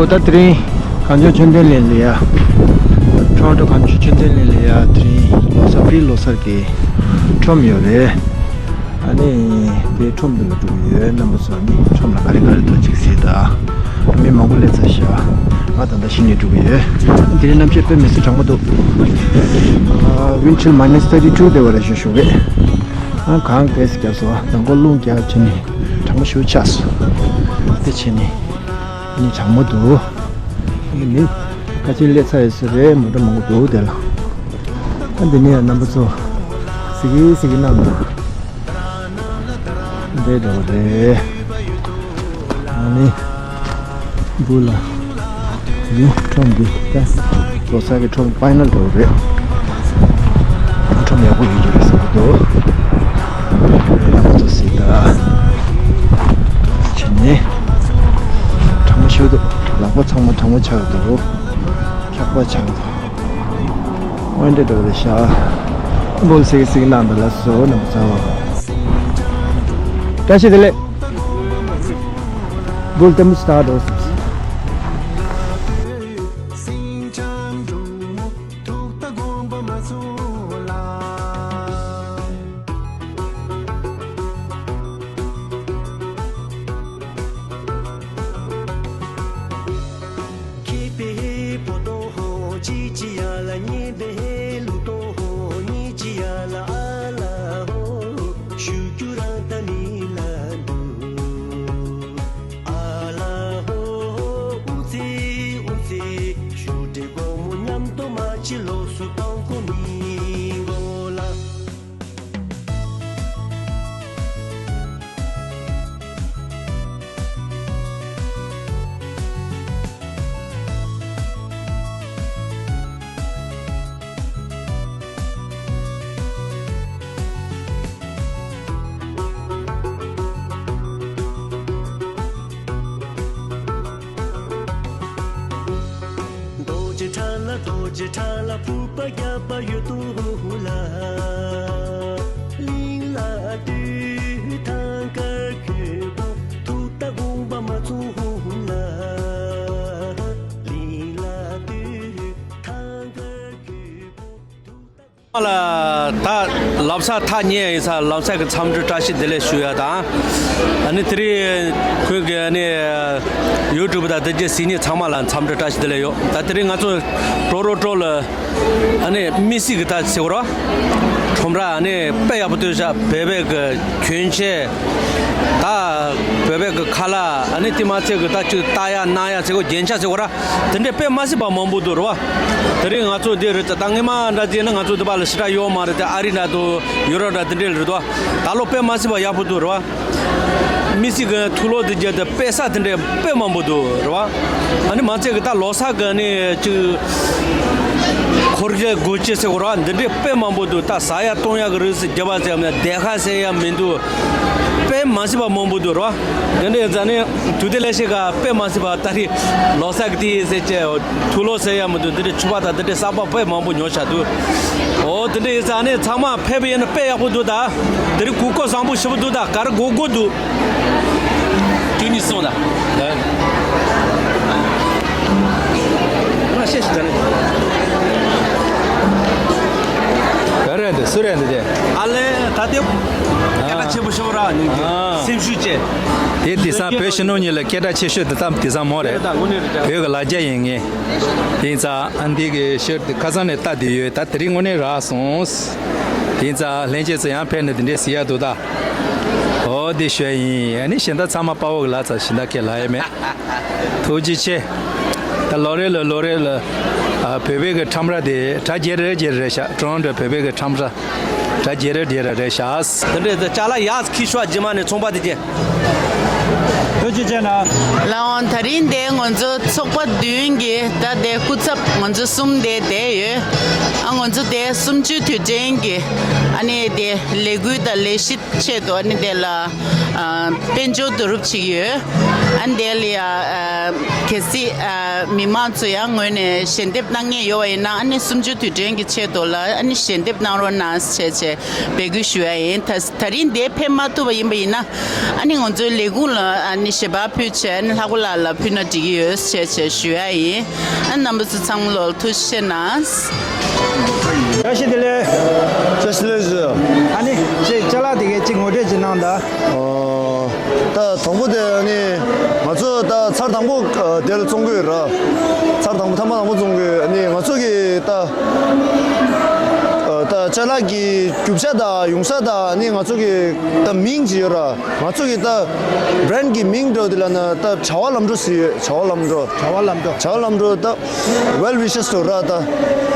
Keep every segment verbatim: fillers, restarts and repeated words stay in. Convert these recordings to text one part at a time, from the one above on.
ད་དེ་རིང་གངས་ལྗོངས་ཆོས་ལྡན་གླིང་ལ་ཡ། ཊོ་རོན་ཊོ་གངས་ལྗོངས་ཆོས་ལྡན་གླིང་ལ་ཡ་དེ་རིང་ལོ་གསར་པྲི་ལོ་གསར་གྱི་ཁྲོམ་ཡོད་རེད། ཨ་ནི་དེའི་ཁྲོམ་འདི་ལ་འགྲོ་གི་ཡོད། རྣམ་པ་ཚོ་ནི་ཁྲོམ་ལ་ག་རེ་ག་རེ་འདུག་ཅིག་གཟིགས་དང་། མི་མང་པོ་སླེབས་ཚར་ཤག་ང་ད་ལྟ་གཞི་ནས་འགྲོ་གི་ཡོད། དེ་རིང་གནམ་གཤིས་དཔེ་མི་སྲིད་གྲང་མོ་འདུག་ཨ། wind chill minus thirty two དེ་བ་རེད་ཞུ་ཞུ་གི། ཨ། གངས་གས་རྒྱབ་སོང་། མདང་དགོང་རླུང་རྒྱབ་བྱས་ནས་གྲང་མོ་ཞེ་པོ་ཆགས་སོང་། དེ་བྱས་ནས་ནི་གྲང་མོ་འདུག་ཨ་ནི་ཁ་ཆེ་སླེབས་ཚར་ཡོད་ས་རེད། མོ་ཊ་མང་པོ་འདུག་དེ་ལ། ཨ། འདི་ནས་ཡང་རྣམ་པ་ཚོ་གཟིགས་གི་གཟིགས་གི་གནང་དང་། འདི་འདྲ་བ་རེད། ཨ་ནི་འབུ་ལ་ཡིན། ཁྲོམ་འདི་ད་ལོ་གསར་གྱི་ཁྲོམ་ཕའི་ནལ་འདྲ་བ་རེད། ཁྲོམ་ཡག་པོ་ཡོད་ཀྱི་རེད་བསམ་གྱི་འདུག་ལག་པ་ཚོ་གཟིགས་དང་། བྱས་ནས་གྲང་མོ་ཞེ་པོ་འདུག་ལག་པ་ཚང་མ་གྲང་མོ་ཆགས་འདུག་འཁྱག་པ་ཆགས་འདུག་འོན་ཏེ་འགྲོ་རེད་ཤག་འབུལ་སིག་སིག་གནང་དང་ལ་སོ་རྣམ་པ་ཚོ། བཀྲ་ཤིས་བདེ་ལེགས། འབུལ་ལྟད་མོ་སྟག་འགྲོ་སོང་། ཁྱེད་པའི་པོ་ཏོ་ཧོ་ཅི་ཅི་ཡ་ལ་ཉེ་བའི་ལུ་ཏོ་ཧོ་ཉི་ཅི་ཡ་ལ་ཨ་ལ་ཧོ་ཞུ་རྒྱུ་རང་ད་མི་ལ་འདུག་ཨ་ལ་ཧོ་ཨུ་ཙི་ཨུ་ཙི་ཞུ་འདྲེ་སྒོ་མོ་མཉམ་དུ་མ་ཅི་ལོགས་སུ་གཏོང་གོ་མི་གོ་ལ། རྡོ་རྗེ་ཁྲ་ལ་རྡོ་རྗེ་ཁྲ་ལ་ཕུར་པ་རྒྱབ་པ་ཡོད་དོ་ལ། གླིང་ལ་སྟོད་ཐང་དཀར་ཁྱོད་པོ་ཐུག་ད་དགོངས་པ་མ་ཚོམས་ལ། གླིང་ལ་སྟོད་ཐང་དཀར་ཁྱོད་པོ་ཐུག་ད། ལ་ད་ལམ་སང་ཐག་ཉེ་ཡིན་ཙང་ལམ་སང་གི་འཚམས་འདྲི་བཀྲ་ཤིས་བདེ་ལེགས་ཞུ་ཡ་དང་། ཨ་ནི་དེ་རིང་ཁོང་གི་ཨ་ནི་ཡུ་ཊུབ་དང་དེ་རྗེས་གཟིགས་མཁན་ཚང་མ་ལ་འཚམས་འདྲི་བཀྲ་ཤིས་བདེ་ལེགས་ཡོད། ད་དེ་རིང་ང་ཚོ་ཊོ་རོན་ཊོ་ལ་ཨ་ནི་མི་སི་གི་ད་ཚེ་གོ་ར་ཁྲོམ་ར་ཨ་ནི་དཔེ་ཡག་པོ་སྟོན་ཤག་བོད་པའི་གི་གྱོན་ཆས། ད་བོད་པའི་གི་ཁ་ལག་ཨ་ནི་དེ་མ་ཚད་གི་ད་ཅིག་ལྟ་ཡ་གནང་ཡ་ཚེ་གོ་རྒྱན་ཆ་ཚེ་གོ་ར། དེ་འདྲའི་དཔེ་མ་སྲིད་པ་མང་པོ་འདུག་རེད་བ། དེ་རིང་ང་ཚོ་འདི་རེད། ད་སྔོན་མ་འདྲ་བྱས་ན་ང་ཚོ་འདི་པ་ལ་ཞེ་དྲག་ཡོད་མ་རེད། དེ་ཨ་རི་འདྲ་འདུག་ཡུ་རོབ་འདྲ་དེ་འདྲའི་རེད་དོ། ད་ལོ་དཔེ་མ་སྲིད་པ་ཡག་པོ་འདུག་རེད་བ། མི་སི་གི་ཐུགས་ལོ་དེ་རྒྱ་དེ་དཔེ་ས་དེ་འདྲའི་དཔེ་མང་པོ་འདུག་རེད་བ། ཨ་ནི་མ་ཚད་གི་ད་ལོ་གསར་གི་ནི་ཅིག་འཁོར་རྒྱུ་སྒོ་ཕྱེ་ཟེར་དགོས་རེད་བ། འདི་འདྲའི་དཔེ་མང་པོ་འདུག་ད་ཟ་ཡ་བཏུང་ཡ་གི་རིགས་སུ་རྒྱབ་པ་ཟེར་ཡ་མེད། སྡེར་ཁ་ཟེར་ཡ་མི་འདུག་དཔེ་མ་སྲིད་པ་མང་པོ་འདུག་རེད་བ། དེ་འདྲའི་ཟ་ནི། དུས་དེ་ལས་ཤིག་ག་དཔེ་མ་སྲིད་པ་ད་རེས་ལོ་གསར་གི་དུས་ཟེར་བྱས་ཐུགས་ལོ་ཟེར་ཡ་མི་འདུག་འདི་འདྲའི་ཕྱུ་པ་དང་འདི་འདྲའི་གསར་པ་དཔེ་མང་པོ་ཉོ་བྱ་འདུག་འོ་དེ་འདྲ་ཡིན་ཙང་ནི་ཚང་མ་ཕེབས་པ་ཡིན་ན་དཔེ་ཡག་པོ་འདུག་ད་དེ་རིང་གོས་སྐོར་བཟང་པོ་ཞེ་པོ་འདུག་ད་ག་རེ་དགོས་དགོས་འདུག་བཅུ་གཉིས་སོང་ད། ང་ཤེས་ཤིག་ད་ནི། ག་རེ་འདི་སུ་རེད་འདི་དེ། ཨ་ལེ་ད་དེ། སྐད་གྲགས་ཆེ་པོ་ཞེ་པོ་ར་ནིང་གི་ཨ། སེམས་ཤུགས་བཅས། དེ་དེང་སང་བོད་ཕྱི་ནང་གཉིས་ལ་སྐད་གྲགས་ཆེ་ཤོས་དེ་ཙམ་དེང་སང་མོ་རེད། ད་དངོས་གནས་རེད་ད། བོད་ཀྱི་ལ་རྒྱ་ཡིན་ངེས། དེང་སང་ཨ་འདི་གི་ཤར་དེ་ཁ་སང་ནས་ལྟ་དེ་ཡོད། ད་དེ་རིང་དངོས་གནས་རག་སོང་། དེང་སང་ལྷན་རྒྱས་ཚོ་ཡང་ཕེབས་ནས་དེ་འདྲས་ཟེར་ཡ་འདུག་ད། འོ་དེ་ཞུ་ཡ་ཡིན། ཨ་ནི་གཞན་དག་ཚང་མ་དཔའ་བོ་གི་ལ་ཚ་གཞན་དག་ཁས་ལ་ཡ་མེད། ཐུགས་རྗེ་ཆེ། ད་ལོ་རེ་ལ་ལོ་རེ་ལ་ཨ་བོད་པའི་གི་ཁྲོམ་ར་དེ་གྲ་རྒྱས་རེ་རྒྱས་རེད་ཤག་ཊོ་རོན་ཊོ་བོད་པའི་གི་ཁྲོམ་ར་གྲ་རྒྱས་རེ་རྒྱས་རེ་རེད་ཤག་དེ་འདྲས་ད་ཅ་ལག་ཡག་ཁྱི་ཤོག་རྗེས་མ་ནས་ཚོང་པ་དེ་ཅན། ཐུགས་རྗེ་ཆེ་གནང་། ལགས་འོང་། ད་རིང་འདིར་ང་ཚོ་ཚོགས་པ་བདུན་གྱི་ད་དེ་སྐུ་ཚབ་ང་ཚོ་གསུམ་དེ་བསྡད་ཡོད། ཨ་ང་ཚོ་དེ་གསུམ་བཅུའི་དུས་དྲན་གྱི་ཨ་ནི་དེ་ལས་འགུལ་དང་ལས་གཞི་ཆེད་དུ་ཨ་ནི་དེ་ལ་ཨ་དཔལ་འབྱོར་བསྡུ་རུབ་བྱེད་ཀྱི་ཡོད། ཨ་ནི་དེ་ལ་ཡ་ཨ་གལ་སྲིད་ཨ་མི་མང་ཚོ་ཡང་ངོས་ནས་ཞལ་འདེབས་གནང་མཁན་ཡོད་པ་ཡིན་ན་ཨ་ནི་གསུམ་བཅུའི་དུས་དྲན་གྱི་ཆེད་དུ་ལ་ཨ་ནི་ཞལ་འདེབས་གནང་རོགས་གནང་ཞེས་བྱས་འབོད་སྐུལ་ཞུ་ཡ་ཡིན། ད་ད་རིང་འདིར་ཕེབས་མ་ཐུབ་པ་ཡིན་པ་ཡིན་ན་ཨ་ནི་ང་ཚོའི་ལས་ཁུངས་ལ་ཨ་ནི། ཞལ་པར་ཕུལ་བྱས་ནི་ལྷ་སྐུ་ལགས་ལ་ཕུལ་ན་འགྲིག་གི་ཡོད་ཅེས་བྱས་ཞུ་ཡ་ཡིན། ཨ་རྣམ་པ་ཚོ་ཚང་མ་ལོར་ཐུགས་རྗེ་ཆེ་གནང་། བཀྲ་ཤིས་བདེ་ལེགས། བཀྲ་ཤིས་བདེ་ལེགས་ཞུ། ཨ་ནི་ཅེ་ཅ་ལག་དེ་གའི་ཅིག་ངོ་སྤྲོད་ཅིག་གནང་དང་། ཨོ། ད་དང་པོ་དེ་ནི་ང་ཚོ་ད་ཚར་དང་པོ་ཨ་དེ་ལ་བཙོང་གི་ཡོད་ར། ཚར་དང་པོ་ཐ་མ་དང་པོ་བཙོང་གི་ཡོད། ནི་ང་ཚོ་གི་ད་ཨ་ད་ཅ་ལག་གི་རྒྱུ་ཆ་དང་ཡོང་ས་དང་ནི་ང་ཚོ་གི་ད་མིང་ཅིག་ཡོད་ར། ང་ཚོ་གི་ད་བྷེ་རེན་གི་མིང་འདྲ་བོ་དེ་ལ་ན་ད་བྱ་བ་ལམ་འགྲོ་ཟེར་ཡོད། བྱ་བ་ལམ་འགྲོ། བྱ་བ་ལམ་འགྲོ། བྱ་བ་ལམ་འགྲོ་ད། Well wishes to ར་ད།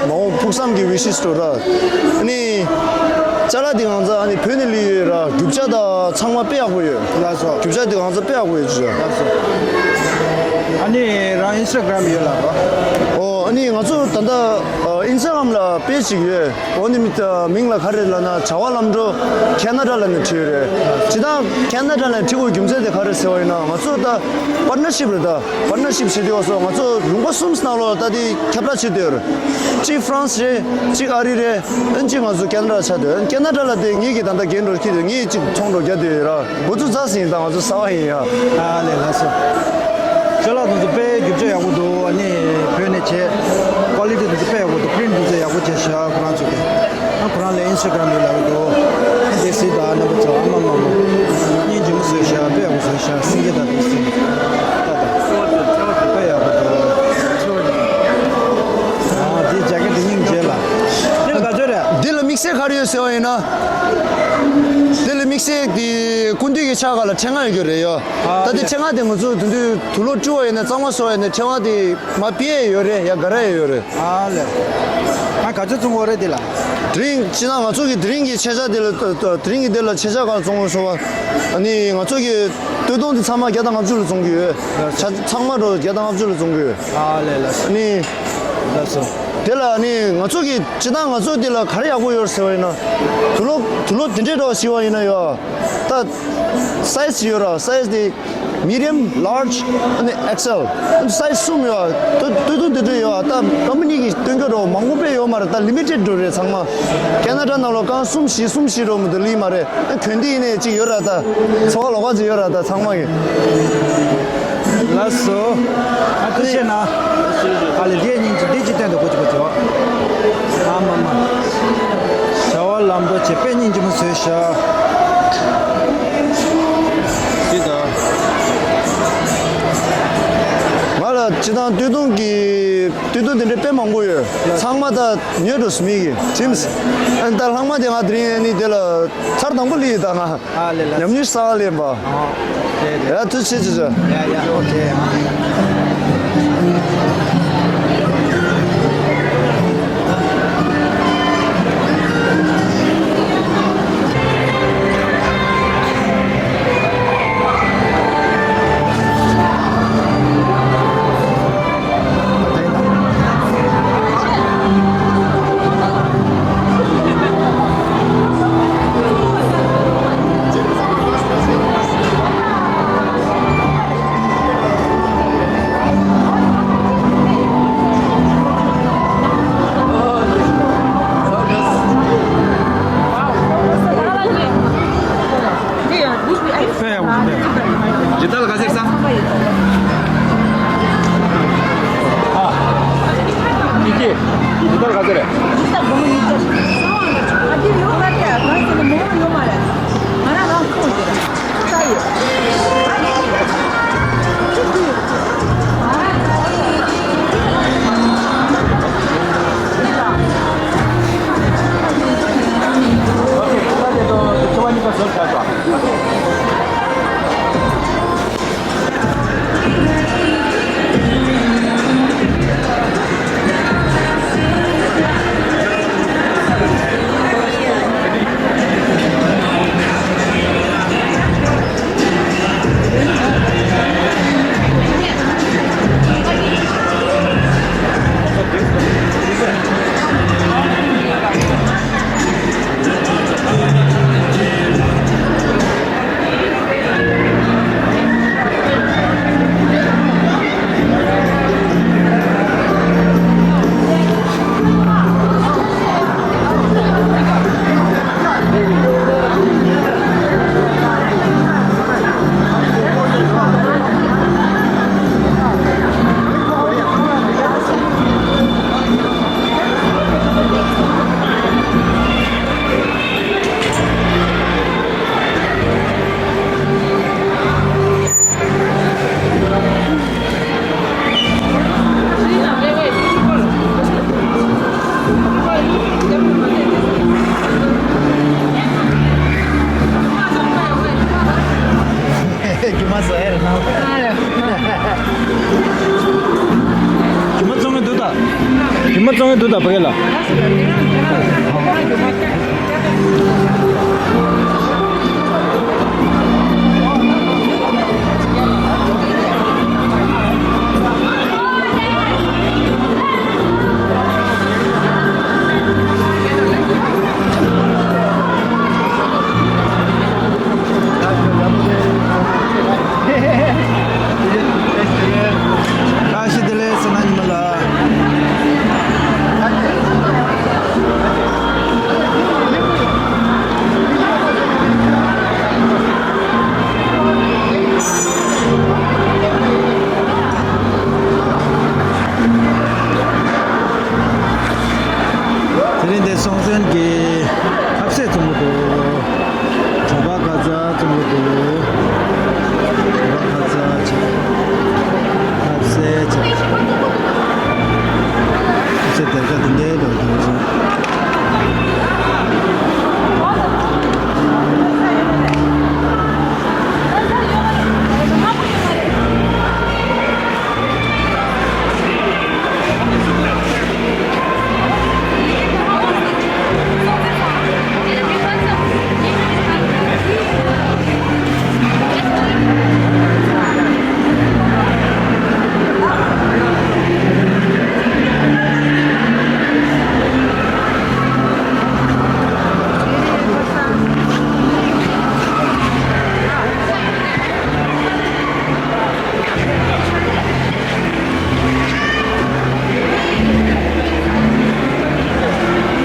མ་འོངས་ཕུགས་བསམ་གྱི་wishes to ར། ནི། ཅ་ལག་འདི་གང་ཚ་ཨ་ནི་བོད་ནས་ལུས་ཡོད་ར། རྒྱུ་ཆ་ད་ཚང་མ་དཔེ་ཡག་པོ་ཡོད། ལགས་སོ། རྒྱུ་ཆ་འདི་གང་ཚ་དཔེ་ཡག་པོ་ཡོད་ཅི། ལགས་སོ། ཨ་ནི་རང་ཨིན་སི་ཊ་གྷ་རམ་ཡོད་ལགས་པ། ཨོ་ཨ་ནི་ང་ཚོ་ད་ལྟ་ཨིན་སི་ཊ་གྷ་རམ་ལ་པེ་ཇི་ཅིག་ཡོད། ཨོ་ནི་མི་ད་མིང་ལ་ག་རེ་ལབ་ན་བྱ་བ་ལམ་འགྲོ་ཁེ་ན་ཌ་ལ་ནི་བྲིས་ཡོད་རེད། ཇི་ལྟར་ཁེ་ན་ཌ་ལ་ནི་བྲིས་དགོས་རྒྱུ་མཚན་དེ་ག་རེ་ཟེར་བ་ཡིན་ན་ང་ཚོ་ད་པར་ཊ་ནར་ཤིབ་རེད་ད། པར་ཊ་ནར་ཤིབ་བྱེད་དུས་སོ་ང་ཚོ་ལུང་པ་གསུམ་ནང་ལོགས་ད་དེ་ཁྱབ་བསྒྲགས་བྱེད་དུས་ཡོད་རེད། གཅིག་ཧྥ་རན་སི་རེད། གཅིག་ཨ་རི་རེད། ཨན་གཅིག་ང་ཚོ་ཁེ་ན་ཌ་ཆགས་དུས། ཨན་ཁེ་ན་ཌ་ལ་དེ་ངེད་ཀྱི་ད་ལྟ་རྒན་འགྲོ་ཁྱི་དེ་ངེད་གཅིག་ཚོང་འགྲོ་རྒྱ་དུས་ཡོད་ར། འགོ་ཚུགས་ཚར་ཟིན་ད་ང་ཚོ་གསར་པ་ཡིན་ཡ། ཨ་ལས་ལགས་སོ། ཅ་ལག་དེ་ཚོ་དཔེ་རྒྱུ་ཆ་ཡག་པོ་འདུག་ཨ་ནི་བོད་ནས་བྱས། ཀོ་ལི་ཊི་དེ་ཚོ་དཔེ་ཡག་པོ་འདུག་པི་རིན་ཊི་དེ་ཚོ་ཡག་པོ་བྱས་ཤག་ཁོ་རང་ཚོ་གི། ཨ་ཁོ་རང་ལ་ཨིན་སི་ཊ་གྷ་རམ་ཡོད་ལབ་ཀྱི་འདུག་ཨ་དེ་སྲིད་ད་རྣམ་པ་ཚོ་ཨ་མ་མ་མ། སྙིང་རྗེ་མོ་བཟོས་ཤག་དཔེ་ཡག་པོ་བཟོས་ཤག་སེང་གེ་དང་དེ་སྲིད། ད་ད། དཔེ་ཡག་པོ་འདུག་ཨ་དེ་ཇེ་ཀེ་ཊི་དེ་སྙིང་རྗེ་ལ། འདི་ལ་ག་ཚོད་རེད། འདི་ལ་དམིགས་བསལ་ག་རེ་ཡོད་ཟེར་བ་ཡིན་ན། འདི་ལ་དམིགས་བསལ་དེ་སྐུ་མདུན་གྱི་ཕྱག་ཁ་ལ་ཕྲེང་བ་ཡོད་ཀྱི་རེད་ཡོ། ཨ་ད་དེ་ཕྲེང་བ་དེ་ང་ཚོ་དེ་དུས་དུག་ལོག་བཀྲུ་བ་ཡིན་ན་གཙང་མ་བཟོ་བ་ཡིན་ན་ཕྲེང་བ་དེ། མ་པི་ཡ་ཡོད་རེད་ཡ་ག་རེ་ཡོད་རེད། ཨ་ལས། ཨ་ག་ཚོད་བཙོང་གི་རེད་དེ་ལ། དེ་རིང་ཅི་ན་ང་ཚོ་གི་དེ་རིང་གི་ཆེ་ཆ་དེ་ལ་དེ་རིང་གི་དེ་ལ་ཆེ་ཆ་ག་བཙོང་དགོས་སོ་བ། ཨ་ནི་ང་ཚོ་གི་སྟོད་ཐུང་དེ་ཚང་མ་བརྒྱ་དང་ལྔ་བཅུ་ལ་བཙོང་གི་ཡོད། ཆ་ཚང་མ་རོ་བརྒྱ་དང་ལྔ་བཅུ་ལ་བཙོང་གི་ཡོད། ཨ་ལས་ལ། ཨ་ནི། ལགས་སོ། དེ་ལ་ཨ་ནི་ང་ཚོ་གི་ཅི་ན་ང་ཚོ་དེ་ལ་ག་རེ་ཡག་པོ་ཡོད་ཟེར་བ་ཡིན་ན། དུག་ལོག་དུག་ལོག་དེ་འདྲས་འདྲ་བ་ཞིག་བ་ཡིན་ན་ཡོད། ད་སའི་ཛི་ཡོད་ར་སའི་ཛི་དེ། Medium, large, and X L. སའི་ཛི་གསུམ་ཡོད། ད་སྟོད་ཐུང་དེ་འདྲ་ཡོད། ད་ཀམ་པ་ནི་གིས་སྟོན་གྱི་རོ་མང་པོ་དཔེ་ཡོད་མ་རེད། ད་ལི་མི་ཊེཌ་འགྲོ་རེད་ཚང་མ། ཁེ་ན་ཌ་ནང་ལོགས་རྐང་གསུམ་བཞི་གསུམ་བཞི་རོ་མི་འདུག་ལི་མ་རེད། ཨ་གྱོན་དེ་ཡིན་ནའི་ཅིག་ཡོད་ར་ད། ཚོར་བ་ལོགས་ཀ་ཅིག་ཡོད་ར་ད་ཚང་མ་གི། ལགས་སོ། ཨ་ཐུགས་རྗེ་གནང་། ཨ་ལས་འདི་སྙིང་རྗེ་འདི་ཅིག་སྟོན་དུ་གོ་ཅིག་གོ་ཅིག་ཨ་མ་མ། བྱ་བ་ལམ་འགྲོ་བྱེད་པའི་སྙིང་རྗེ་མོ་བཟོས་ཤག་སྲིད་ད། ང་ལ་སྤྱི་བཏང་སྟོད་ཐུང་གི་སྟོད་ཐུང་དེ་འདྲ་དཔེ་མང་པོ་ཡོད། ཚང་མ་ད་ཉོས་འགྲོ་སི་མི་གི་ཇིམ་སི། ཨ་ནི་ད་ལྷག་མ་དེ་ང་དེ་རིང་ཨ་ནི་དེ་ལ་ཚར་དང་པོ་ལི་ཡི་ད་ང་ཨ་ལེ་ལ་ཉམས་མྱོང་གསར་པ་ལེན་པ། ཨ་དེ་དེ་ཡ་ཐུགས་རྗེ་ཆེ་ཆེ། ཡ་ཡ་ཨོ་ཁེ། ཡོང་འདུག་ད་ཕ་གི་ལ། བཀྲ་ཤིས་བདེ་ལེགས་སོ་ན་ཉི་མ་ལ། དེ་རིང་འདི་སྲོང་བཙན་གྱི་ཁ་ཟས་བཙོང་གི་འདུག་དྲོ་པ་ཁ་ཟས་བཙོང་གི་འདུག་དྲོ་པ་ཁ་ཟས་ཅིག་ཁ་ཟས་ཅིག་ཁ་ཟས་དེ་ག་དེ་འདྲའི་འགྲོ་འདུག་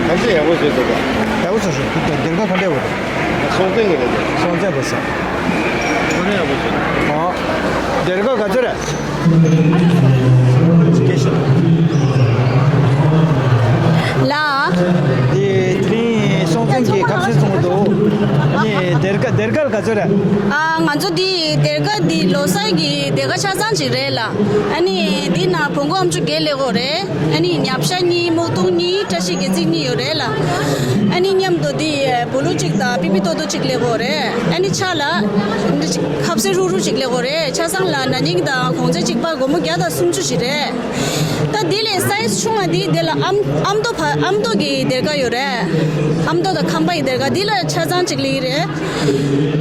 ག་ཚོད་ཡག་པོ་བཟོས་འདུག་ག་ཡག་པོ་བཟོས་ཤག་སྡེར་ཁ་ག་འདྲ་ཡོད་རེད། སྲོང་བཙན་གྱི་རེད། སྲོང་བཙན་པོ་ཟེར། དངོས་གནས་ཡག་པོ་བཟོས། ཨོ། སྡེར་ཁ་ག་ཚོད་རེད། སྐད་ཤེས། ལ། དེ་དེ་རིང་སྲོང་བཙན་གྱི་ཁ་ཟས་བཙོང་གི་འདུག་ཨ་ནི་སྡེར་ཁ་སྡེར་ཁ་ག་ཚོད་རེད། ཨ། ང་ཚོ་འདི་སྡེར་ཁ་འདི་ལོ་གསར་གྱི་སྡེར་ཁ་ཆ་ཚང་ཅིག་རེད་ལ། ཨ་ནི་འདི་ན་བོང་གུ་ཨམ་ཅོག་བརྒྱད་སླེབས་ཡོད་རེད། ཨ་ནི་ཉ་བཤའ་གཉིས། སྨུག་སྟོང་གཉིས། བཀྲ་ཤིས་སྒལ་ཚིགས་གཉིས་ཡོད་རེད་ལ། ཨ་ནི་མཉམ་དུ་འདི་བུ་ལུ་གཅིག་དང་པི་པི་ཏོག་ཏོ་གཅིག་སླེབས་ཡོད་རེད། ཨ་ནི་ཕྱག་ལ་འདི་ཁ་ཟས་ཧྲུག་ཧྲུག་ཅིག་སླེབས་ཡོད་རེད། ཆ་ཚང་ལ་ན་ནིང་དང་གོང་ཚད་གཅིག་པ་སྒོར་མོ་བརྒྱ་དང་སུམ་ཅུ་ཞིག་རེད། ད་འདི་ལས་སའི་ཛི་ཆུང་བ་འདི་འདི་ལ་ཨམ་ཨམ་མདོ་ཕ་ཨམ་མདོ་གི་སྡེར་ཁ་ཡོད་རེད། ཨམ་མདོ་དང་ཁམ་པ་ཡི་སྡེར་ཁ་འདི་ལ་ཆ་ཚང་གཅིག་སླེབས་རེད།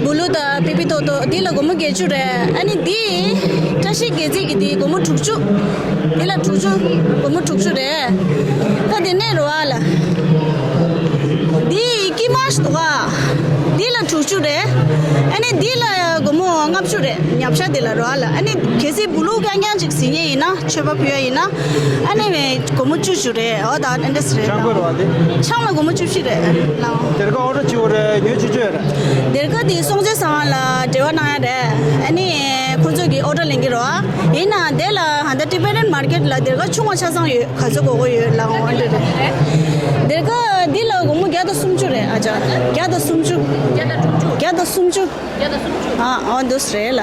བུ་ལུ་དང་པི་པི་ཏོག་ཏོ་འདི་ལ་སྒོར་མོ་བརྒྱད་ཅུ་རེད། ཨ་ནི་འདི་བཀྲ་ཤིས་སྒལ་ཚིགས་ཀྱི་འདི་སྒོར་མོ་དྲུག་ཅུ། འདི་ལ་དྲུག་ཅུ། སྒོར་མོ་དྲུག་ཅུ་རེད། ད་འདི་ནས་རོ་ཨ་ལ། འདི་ཀི་མ་ཤི་འདུག་ག་འདི་ལ་དྲུག་ཅུ་རེད། ཨ་ནི་འདི་ལ་སྒོར་མོ་ལྔ་བཅུ་རེད། ཉ་བཤའ་འདི་ལ་རོ་ཨ་ལ། ཨ་ནི་གལ་སྲིད་བུ་ལུ་རྐྱང་རྐྱང་ཅིག་ཟིན་ཡས་ཡིན་ན། མཆོད་པ་ཕུལ་ཡ་ཡིན་ན། ཨ་ནི་སྒོར་མོ་བཅུ་བཅུ་རེད། འོ་ད་ཨ་འདྲ་སི་རེད། ཆང་གོས་རོ་ཨ་འདི། ཆང་ལ་སྒོར་མོ་བཅུ་བཞི་རེད་ལགས། སྡེར་ཁ་ཨོ་ཌར་བྱེད་དགོས་རེད། ཉོ་བྱེད་ཆོག་རེད། སྡེར་ཁ་འདི་སྲོང་བཙན་ཚང་ལ་འབྲེལ་བ་གནང་ཡ་རེད། ཨ་ནི་ཁོ་ཚོ་གི་ཨོ་ཌར་ལེན་གི་རོ་ཨ། ཡིན་ན་དེ་ལ་ཧན་ད་ཊི་བེ་ཊན་མར་ཀེཊ་ལ་སྡེར་ཁ་ཆུང་བ་ཆ་ཚང་ཡོད། ག་ཚོད་དགོས་དགོས་ཡོད་ལགས། འོ་འདི་རེད། སྡེར་ཁ་འདི་ལ་སྒོར་མོ་བརྒྱ་དང་སུམ་ཅུ་རེད། ཨ་ཅག་བརྒྱ་དང་སུམ་ཅུ། བརྒྱ་དང་སུམ་ཅུ། བརྒྱ་དང་སུམ་ཅུ། བརྒྱ་དང་སུམ་ཅུ། ཨ་ཨོ་འདུག་སེ་རེད་ལ།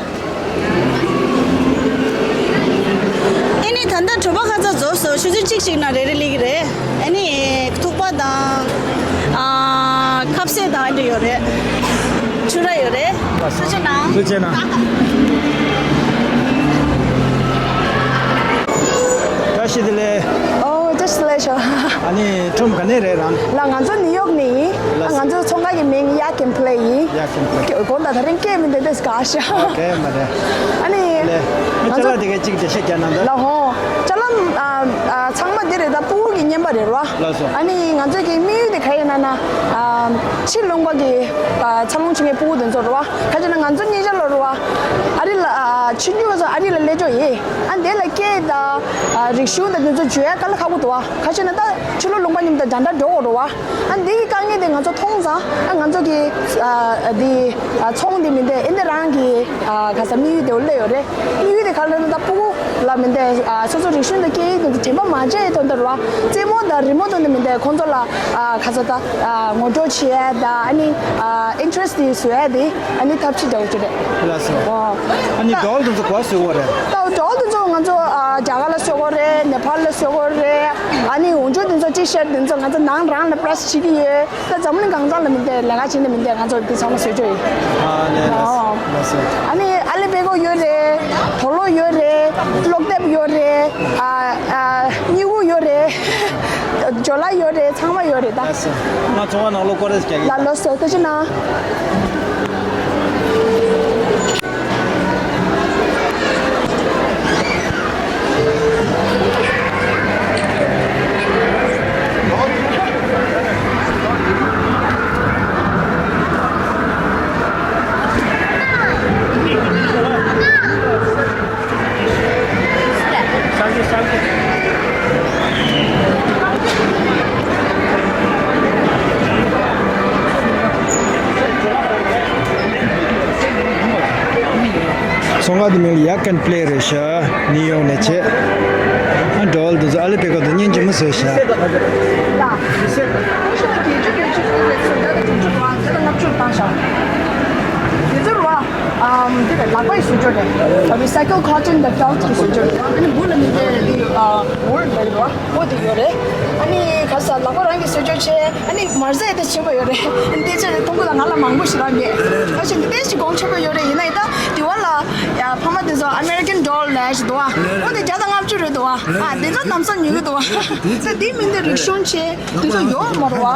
ཨེ་ནི་ད་ལྟ་དྲོ་པ་ཁ་ཚ་རྫོགས་སོང་། ཆུ་ཚོད་གཅིག་ཅིག་ནང་རེ་རེ་སླེབས་ཀྱི་རེད། ཨེ་ནི་ཐུག་པ་དང་། ཨ། ཁ་ཟས་དང་ཨེ་འདྲ་ཡོད་རེད། ཕྱུར་ར་ཡོད་རེད། ཐུགས་རྗེ་གནང་། ཐུགས་རྗེ་གནང་། བཀྲ་ཤིས་བདེ་ལེགས། ཨོ། བཀྲ་ཤིས་བདེ་ལེགས་ཤོག་ཨ་ནི་ཁྲོམ་ག་ནས་རེད་རང་། ལགས། ང་ཚོ་ནིའུ་ཡོག་ནས་ཡིན། ལགས། ང་ཚོ་ཚོང་ཁང་གི་མིང་ཡ་ཀེམ་ཕ་ལེ་ཡིན། ཡ་ཀེམ་ཕ་ལེ། དགོངས་དག་ད་རིང་སྐད་མི་འདི་འདྲས་ག་ཤ། ཨོ་ཁེ། མ་རེད། ཨ་ནི། ལེ། ང་ཅ་ལག་དེ་ག་གཅིག་འགྲེལ་བཤད་རྒྱག་གནང་དང་། ལགས་ཧོ། ཅ་ལག་ཨ་ཨ་ཚང་མ་འདི་རེད། ད་ཕྲུ་གུ་གི་རྔན་པ་རེད་རོ། ལགས་སོ། ཨ་ནི་ང་ཚོ་གི་དམིགས་ཡུལ་དེ་ག་ཡིན་ན་ན། ཨ་ཕྱི་ལུང་པ་གི་ཨ་འཚར་ལོངས་བྱེད་མཁན་ཕྲུ་གུ་དེ་ཚོ་རེད་བ། ག་ཅི་ན་ང་ཚོ་གཉིས་ཆ་ལོ་རེད་བ། ཨ་རི་ལ་ཨ་ཕྱི་རྒྱུ་ཚོ་ཨ་རི་ལ་སླེབས་ཆོག་ཡིན། ཨ་འདི་ལ་སྐད་དང་ཨ་རིག་གཞུང་དང་དེ་ཚོ་བརྗོད་ཡ་དཀའ་ལས་ཁག་པོ་འདུག་བ། ག་ཅི་ན་ད་ཕྱི་ལོགས་ལུང་པ་མཉམ་དུ་འདྲ་འདྲ་འགྲོ་དགོས་རེད་བ། ཨ་འདི་གི་དཀའ་ངལ་དེ་ང་ཚོ་མཐོང་ཙང་། ཨ་ང་ཚོ་གི་ཨ་འདི་ཨ་ཚོང་འདི་མི་འདི་ཨེ་འདི་རང་གི་ཨ་ག་ས་དམིགས་ཡུལ་དེ་འོ་སླེབས་ཡོད་རེད། དམིགས་ཡུལ་དེ་ག་ལ་ན་ད་ཕྲུ་གུ་ལ་མི་འདི་ཨ་སོ་སོ་རིག་གཞུང་དང་སྐད་ཡིག་དེ་དྲན་པ་མ་བརྗེད་དོན་དུ་རེད་བ། རྩེད་མོ་དང་རི་མོ་དེ་འདི་མི་འདི་ཁོང་ཚོ་ལ་ཨ་ག་ས་ད་ཨ་ངོ་སྤྲོད་བྱེད་ཡ་དང་ཨ་ནི་ཨ་ཨིན་ཊི་རེ་སི་ཊི་དེ་བཟོ་ཡ་དེ། ཨ་ནི་ཐབས་ཤེས་འདྲ་བོ་ཅིག་རེད། ལགས་སོ། ཨོ། ཨ་ནི་ད་ཌོལ་དེ་ཚོ་ག་པར་བཟོ་དགོས་རེད། ད་ཌོལ་དེ་ཚོ་ང་ཚོ་ཨ་རྒྱ་གར་ལ་བཟོ་དགོས་རེད། ནེ་པཱལ་ལ་བཟོ་དགོས་རེད། ཨ་ནི་འོག་འཇུག་དེ་ཚོ་ཊི་ཤར་དེ་ཚོ་ང་ཚོ་ནང་རང་ལ་པི་རེ་སི་བྱེད་ཀྱི་ཡོད། ད་འཛམ་གླིང་གང་ས་ལ་མི་འདི་ལས་ཀ་བྱེད་ནི་མི་འདི་ང་ཚོ་འདི་ཚང་མ་བཟོས་ཆོག་ཡིན། ཨ་ནི་ལགས་སོ། ཨོ། ལགས་སོ། ཨ་ནི་ཨ་ལི་པེ་ཀོ་ཡོད་རེད། དོ་ལོ་ཡོད་རེད། གློག་དེབ་ཡོད་རེད། ཨ་ཨ་སྨྱུ་གུ་ཡོད་རེད། ཇོ་ལ་ཡོད་རེད། ཚང་མ་ཡོད་རེད་ད། ལགས་སོ། ང་ཚོང་པ་ནང་ལོགས་སྐོར་ར་ཞིག་རྒྱག་གི་ཡིན། ལགས་སོ། ཐུགས་རྗེ་གནང་། ཚོང་ཁང་དེ་མིང་ལ་ཡ་ཀན་པ་ལེ་རེད་ཤག་ནིའུ་ཡོག་ནས་བྱས། ཨ་འགྲོ་བ་ལ་དེ་ཚོ་ཨ་ལི་པེ་ཀ་དུ་བརྙན་ཆེན་མོ་བཟོས་ཤག་ཨམ། འདི་ལ་ལག་པ་ཡི་བཟོ་བཅོས་རེད། Recycle cotton the felt གི་བཟོ་བཅོས་རེད། ཨ་ནི་འབུ་ལ་མི་དེ་འདི་ཨ་wool འདི་རེད་བ། འོ་དེ་ཡོད་རེད། ཨ་ནི་ག་ས་ལག་པ་རང་གི་བཟོ་བཅོས་བྱས། ཨ་ནི་མར་ཟས་དེ་ཆེན་པོ་ཡོད་རེད། འདི་ཆ་ནས་ཐུང་གུ་ལ་ང་ལ་མང་པོ་ཞིག་རག་གི། ཨ་ཆེ་འདི་དེ་ཞིག་གོང་ཆེན་པོ་ཡོད་རེད། ཡིན་ན་ཡིན་ད་དེ་བ་ལ་ཡ་ཕ་མ་དེ་ཚོ་American Doll ལབ་ཞིག་འདུག་བ། འོ་དེ་བརྒྱ་དང་ལྔ་བཅུ་རེད་འདུག་བ། ཨ་དེ་ཚོ་ལམ་སང་ཉོ་གི་འདུག་བ། ཨ་དེ་མིན་དེ་རིག་གཞུང་ཆེ། དེ་ཚོ་ཡོད་མ་རེད་བ།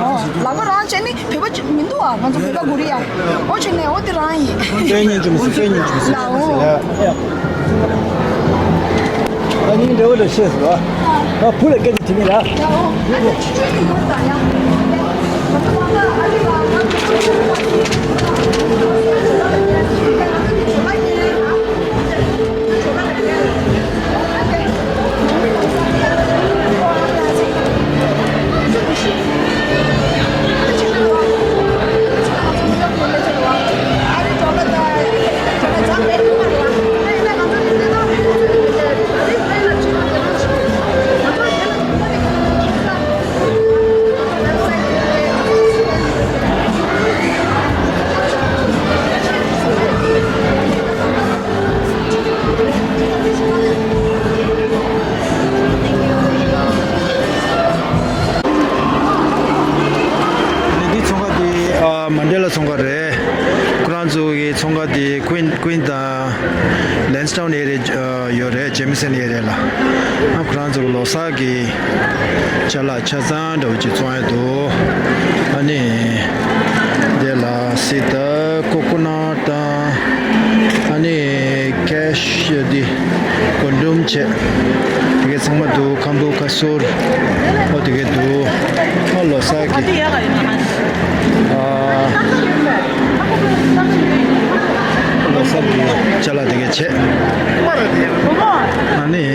ཨོ། ལག་པ་རང་བྱས་ནི་བོད་པ་ཅིག་མི་འདུག་བ། ང་ཚོ་བོད་པ་གུ་རི་ཡ། ཨོ་བྱས་ནས་ཨོ་དེ་རང་ཡིན། དཔེ་ཉིན་ཅུང་སུ་དཔེ་ཉིན་ཅུང་སུ། ལའོ། ཨ་ནི་འདྲ་བོ་ལ་ཤེས་སོ། ཨ་བུ་ལ་སྐད་ཆ་དྲིས་མི་ལ། ལའོ། འདི་ཚོང་ཁང་འདི་ཨ་མན་ཌེ་ལ་ཚོང་ཁང་རེད། ཁོ་རང་ཚོ་གི་ཚོང་ཁང་འདི་ཀུན་ཀུན་དང་ལན་སི་ཊའུན་ཨེ་རི་ཡ་ཡོད་རེད། ཇེ་མི་སན་ཨེ་རི་ཡ་ལ། ཨ་ཁོ་རང་ཚོ་གི་ལོ་གསར་གི་ཅ་ལག་ཆ་ཚང་འདྲ་བོ་ཅིག་བཙོང་ཡ་འདུག་ཨ་ནི་དེ་ལ་སི་ཏ་ཀོ་ཀོ་ནཊ་དང་། ཨ་ནི་ཀེ་ཤི་འདི་གོན་ཁྲོམ་བྱས། དེ་གའི་ཚང་མ་འདུག་ཁམ་བུ་ཁ་སོར། ཨོ་དེ་གའི་འདུག་ཨ་ལོ་གསར་གི་ཨ་ལོ་གསར་གི་ཅ་ལག་དེ་གའི་བྱས། ཨ་ནི།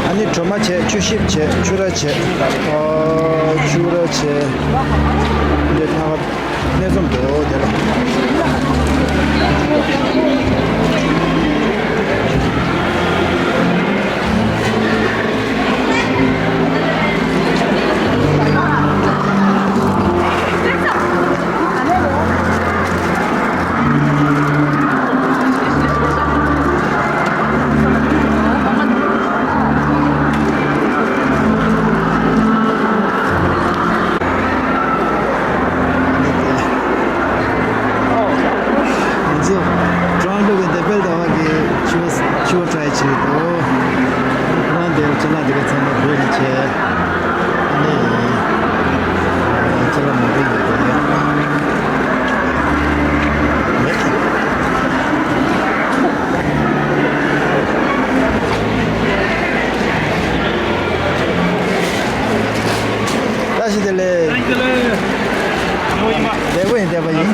ཨ་ནི་གྲོ་མ་བྱས། ཆུ་ཞིབ་བྱས། ཆུ་ར་བྱས། ཨོ། ཆུ་ར་བྱས། འདི་ཐང་གནས་ཚུལ་འདུག་དེ་ལ། ང་ཚོ་ཊོ་རོན་ཊོ་གི་དེ་པེལ་ཟླ་བ་གི་ཆུ་བ་ཆུ་བ་ཊ་རའི་བྱེད་དོ། ཁོ་རང་དེར་ཅ་ལག་དེ་ག་ཚང་མ་བོད་ནས་བྱས། ཨ་ནི་ཅ་ལག་མང་པོ་ཡོད་དེ། བཀྲ་ཤིས་བདེ་ལེགས། བདེ་པོ་ཡིན། བདེ་པོ་ཡིན།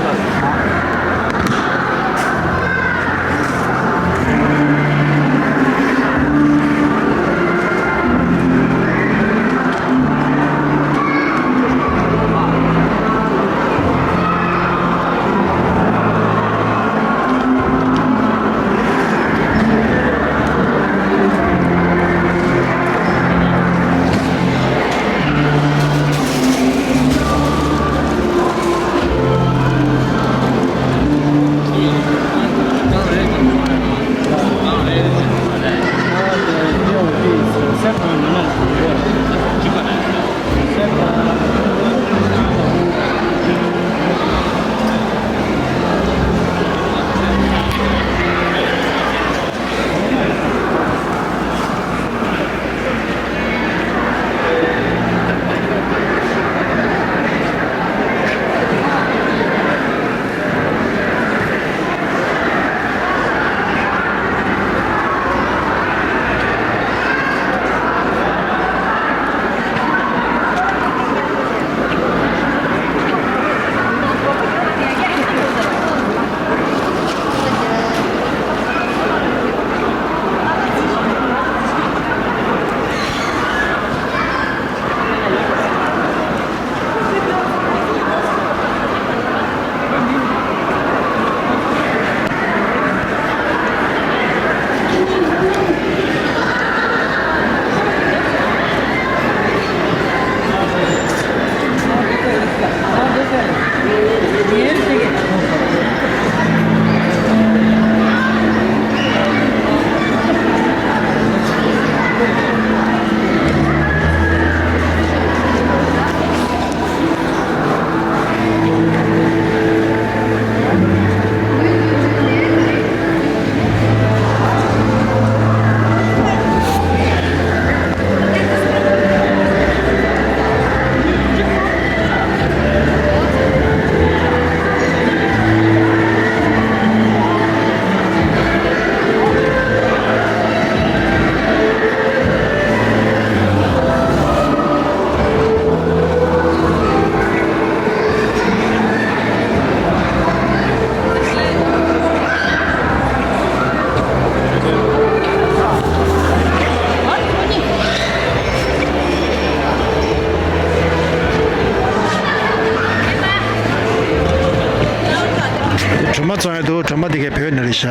དེ་གའི་བོད་ནས་རེད་ཤག་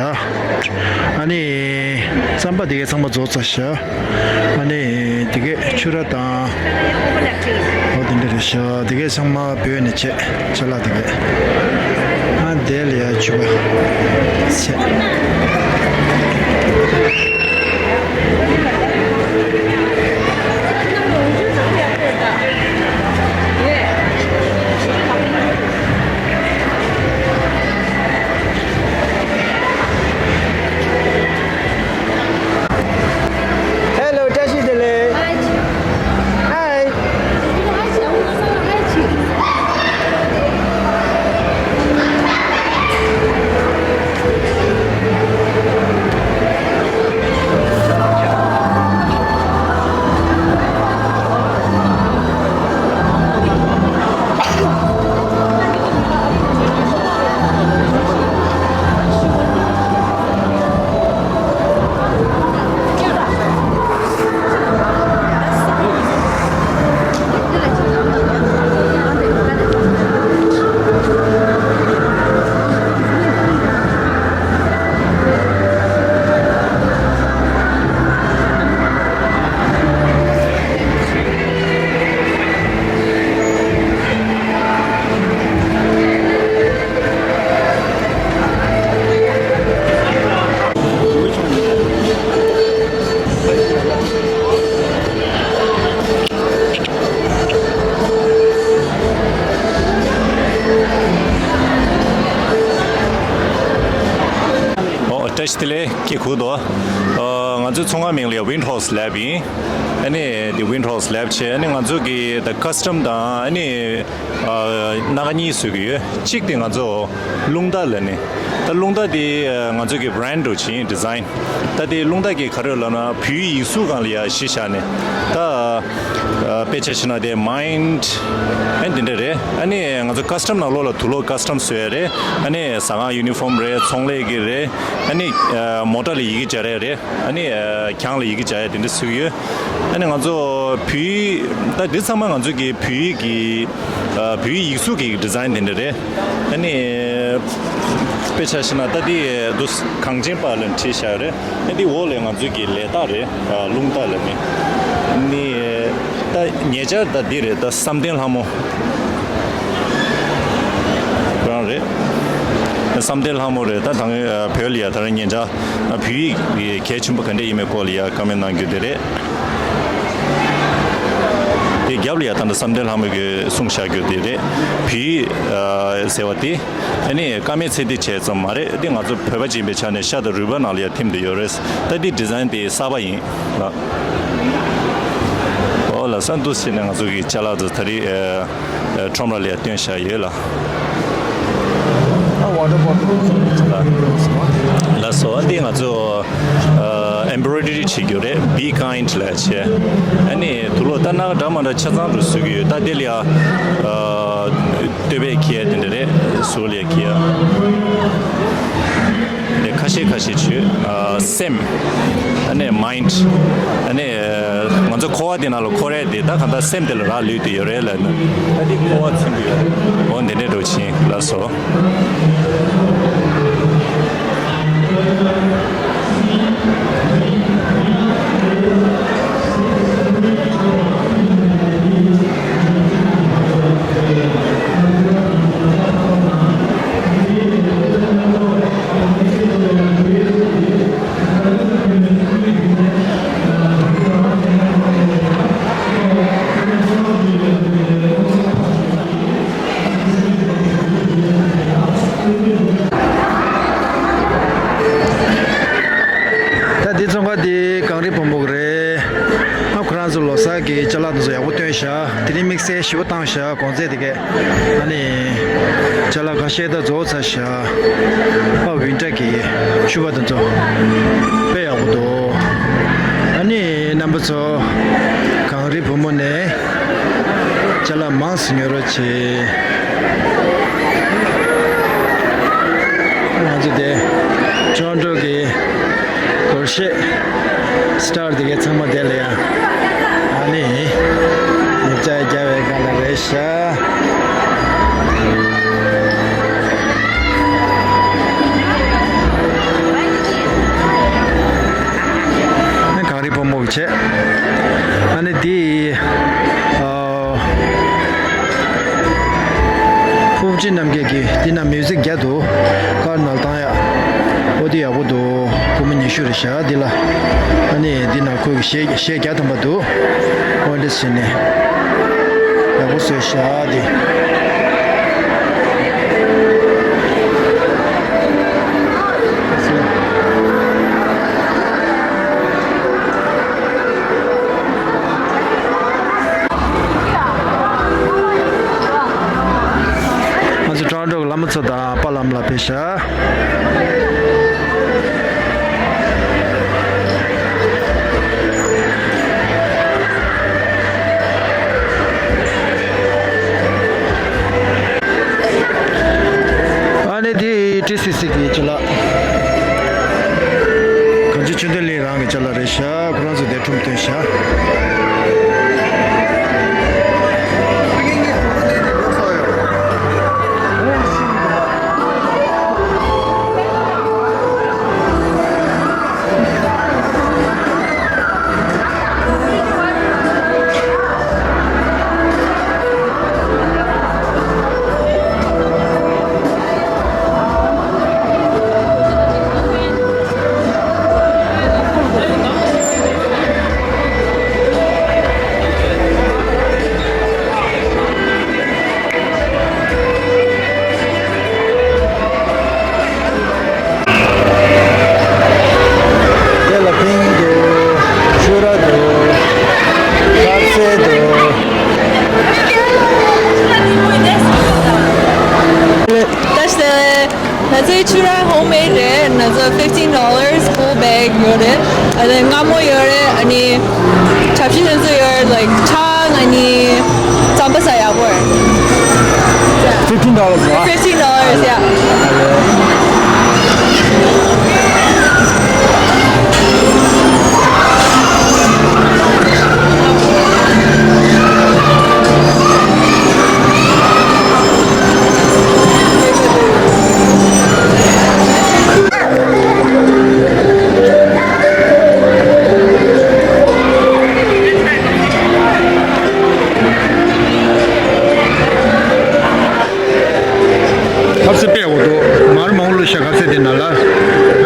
ཨ་ནི་རྩམ་པ་དེ་གའི་ཚང་མ་རྫོགས་ཚར་ཤག་ཨ་ནི་དེ་གའི་ཕྱུ་ར་དང་། འོ་དེ་འདྲ་རེད་ཤག་དེ་གའི་ཚང་མ་བོད་ནས་བྱས། ཅ་ལག་དེ་གའི། ཨ་དེ་ལ་ཡ་ཕྱུ་པ་བྱས། Hello, བཀྲ་ཤིས་བདེ་ལེགས། Hi། ཨོ། བཀྲ་ཤིས་བདེ་ལེགས། སྐྱེ་ཁུག་དོ། ཨ། ང་ཚོའི་ཚོང་ཁང་མིང་ལ་Wind House Lab ཡིན། ཨ་ནི་དེ་Wind House Lab བྱས། ཨ་ནི་ང་ཚོ་གི་ད་custom དང་ཨ་ནི། ཨ། སྣ་ཁ་གཉིས་བཟོ་གི་ཡོད། གཅིག་དེ་ང་ཚོ་རླུང་རྟ་ལབ་ནི། ད་རླུང་རྟ་དེ་ང་ཚོ་གི་brand འདྲ་བྱས་design། ད་དེ་རླུང་རྟ་གི་ག་རེ་ལབ་ན་བོད་ཡིག་གཟུགས་སྒང་ལ་ཡ་གཞི་བཞག་ནས། ད། ཨ། དཔེ་ཆ་བཞག་ན་དེ་mind ཨ་འདི་འདྲ་རེད། ཨ་ནི་ང་ཚོ་custom ནང་ལོགས་ལ་དུག་ལོག་custom བཟོ་ཡ་རེད། ཨ་ནི་ཟ་ཁང་uniform རེད། ཚོང་ལས་ཀྱི་རེད། ཨ་ནི། ཨ། མོ་ཊ་ལ་ཡི་གེ་སྦྱར་ཡ་རེད། ཨ་ནི། ཨ། གྱང་ལ་ཡི་གེ་སྦྱར་ཡ་དེ་འདྲ་བཟོ་གི་ཡོད། ཨ་ནི་ང་ཚོ་བོད་ཡིག་ད་འདི་ཚང་མ་ང་ཚོ་གི་བོད་ཡིག་གི། ཨ། བོད་ཡིག་གཟུགས་ཀྱི་design དེ་འདྲ་རེད། ཨ་ནི། དཔེ་ཆ་བཞག་ན་ད་འདི་འདུག་གངས་ཅན་པ་ལབ་བྲིས་བཞག་ཡོད་རེད། ཨ། འདི་འོག་ལ་ང་ཚོ་གི་ལས་རྟགས་རེད། ཨ། རླུང་རྟ་ལབ་ནི། ཨ་ནི། ད་ཉེ་ཆར་ད་འདི་རེད། ད་བསམ་གཏན་ལྷ་མོ། ཁོ་རང་རེད། བསམ་གཏན་ལྷ་མོ་རེད། ད་དང་། ཨ། བོད་ལ་ཡ་ད་རེས་ཉེ་ཆར། ཨ། བོད་ཡིག་གལ་ཆེན་པོ་ག་འདྲ་ཡིན་མིན་སྐོར་ལ་ཡ་བཀའ་མོལ་གནང་རྒྱུ་དེ་རེད། དེ་རྒྱབ་ལ་ཡ་ད་ལྟ་བསམ་གཏན་ལྷ་མོ་གིས་གསུངས་བཞག་རྒྱུ་དེ་རེད། བོད་ཡིག་ཨ། ཟེར་བ་དེ། ཨ་ནི་ཀ་མད་ཚེ་འདས་བྱས་ཙམ་མ་རེད། དེ་ང་ཚོ་བོད་པ་ཡིན་པའི་ཆ་ནས་ཤ་དང་རུས་པ་ནང་ལ་ཡ་ཐིམ་བསྡད་ཡོད་རེད། ད་དེ་design དེ་གསར་པ་ཡིན་ལགས། ཨོ་ལགས་སོ། འདུག་སེ་བྱས་ནས་ང་ཚོ་གི་ཅ་ལག་དེ་ད་རེས། ཨ། ཨ། ཁྲོམ་ར་ལ་ཡ་སྟོན་བཞག་ཡོད་ལགས། ཨ། water bottle ལགས་སོ། འདི་ང་ཚོ། ཨ། embroidery བྱེད་རྒྱུ་རེད། Be Kind ལབ་བྱས། ཨ་ནི་དུག་ལོག་ད་སྣ་ཁ་འདྲ་མ་འདྲ་ཆ་ཚང་དུ་བཟོ་གི་ཡོད། ད་དེ་ལ་ཡ། ཨ། སྟོད་པས་འཁྱེར་ཡ་དེ་འདྲ་རེད། ཟུར་ལ་ཡ་འཁྱེར་ཡ། དེ་ཁ་ཤས་ཁ་ཤས་བྱོས། ཨ། སེམས། ཨ་ནི་mind། ཨ་ནི་ང་ཚོ་ཁོ་བ་དེ་ནང་ལ་འཁོར་ཡ་དེ་ད་གང་ལྟར་སེམས་དེ་ལ་རག་ལུས་དེ་ཡོད་རེད་ལབ་ན། ད་དེ་འཁོར་བ་ཚིམ་པ་ཡོད་རེད། འོ་འདི་འདྲས་འགྲོ་ཕྱིན་ལགས་སོ། ད་འདི་ཚོང་ཁང་འདི་གངས་རི་བུ་མོ་གི་རེད། ཨ། ཁོ་རང་ཚོ་ལོ་གསར་གྱི་ཅ་ལག་འདི་ཚོ་ཡག་པོ་བཏོན་ཤག་དེ་རིང་དམིགས་བསལ་ཞེ་པོ་བཏང་ཤག་གོང་ཚད་དེ་གས། ཨ་ནི་ཅ་ལག་ཁ་ཤས་ད་རྫོགས་ཚར་ཤག་ཨ། Winter གི་ཕྱུ་པ་དེ་ཚོ་དཔེ་ཡག་པོ་འདུག་ཨ་ནི་རྣམ་པ་ཚོ་གངས་རི་བུ་མོ་ནས་ཅ་ལག་མང་ཙམ་ཉོ་རོགས་བྱེད། ང་ཚོ་དེ་Toronto གི་སྒོར་གཞས་star དེ་གའི་ཚང་མ་དེ་ལ་ཡ། ཨ་ནི་ཉིབ་ཆ་རྒྱག་པའི་སྒང་ལ་རེད་ཤག་ཁྲི་རྣམ་རྒྱལ་གྱིས་འདི་ན་མིའུ་ཟིག་རྒྱག་འདུག་དཀར་ནལ་བཏང་ཡ། ཨོ་དེ་ཡག་པོ་འདུག་སྒོར་མོ་ཉི་ཤུ་རེད་ཤག་འདི་ལ། ཨ་ནི་འདི་ན་ཁོས་གཞས་གཞས་རྒྱག་ཐུབ་པ་འདུག་ཨོ་འདི་ཟེར་ནས་ཡག་པོ་བཟོས་ཤག་འདི། ང་ཚོ་ཊོ་རོན་ཊོ་གི་བླ་མ་ཚོ་དང་པཱ་ལགས་ལ་ཕེབས་ཤག་ཨ་ནི་དེ་ཊི་སི་སི་གི་ཅི་ལགས། གངས་ཅན་ཆོས་ལྡན་གླིང་རང་གི་ཅ་ལག་རེད་ཤག་ཁོ་རང་ཚོ་དེ་ཁྲོམ་སྟོན་ཤག་དེ་ལ་ཕིང་འདུག་ཆུ་ར་འདུག་དཀར་ཟས་འདུག་ད་ང་ཚོའི་ཆུ་ར་ཧོམ་མེད་རེད། ང་ཚོ་fifteen dollars full bag ཡོད་རེད། ཨ་ནི་མངར་མོ་ཡོད་རེད། ཨ་ནི་ཁྲབ་ཤིང་དེ་ཚོ་ཡོད་རེད། like ཆང་ཨ་ནི་རྩམ་པ་ཟ་ཡག་པོ་རེད། Fifteen dollars, yeah. Fifteen dollars, yeah. ཁ་ཟས་དཔེ་ཡག་པོ་འདུག་མར་མང་པོ་བླུགས་ཤག་ཁ་ཟས་དེ་ནང་ལ།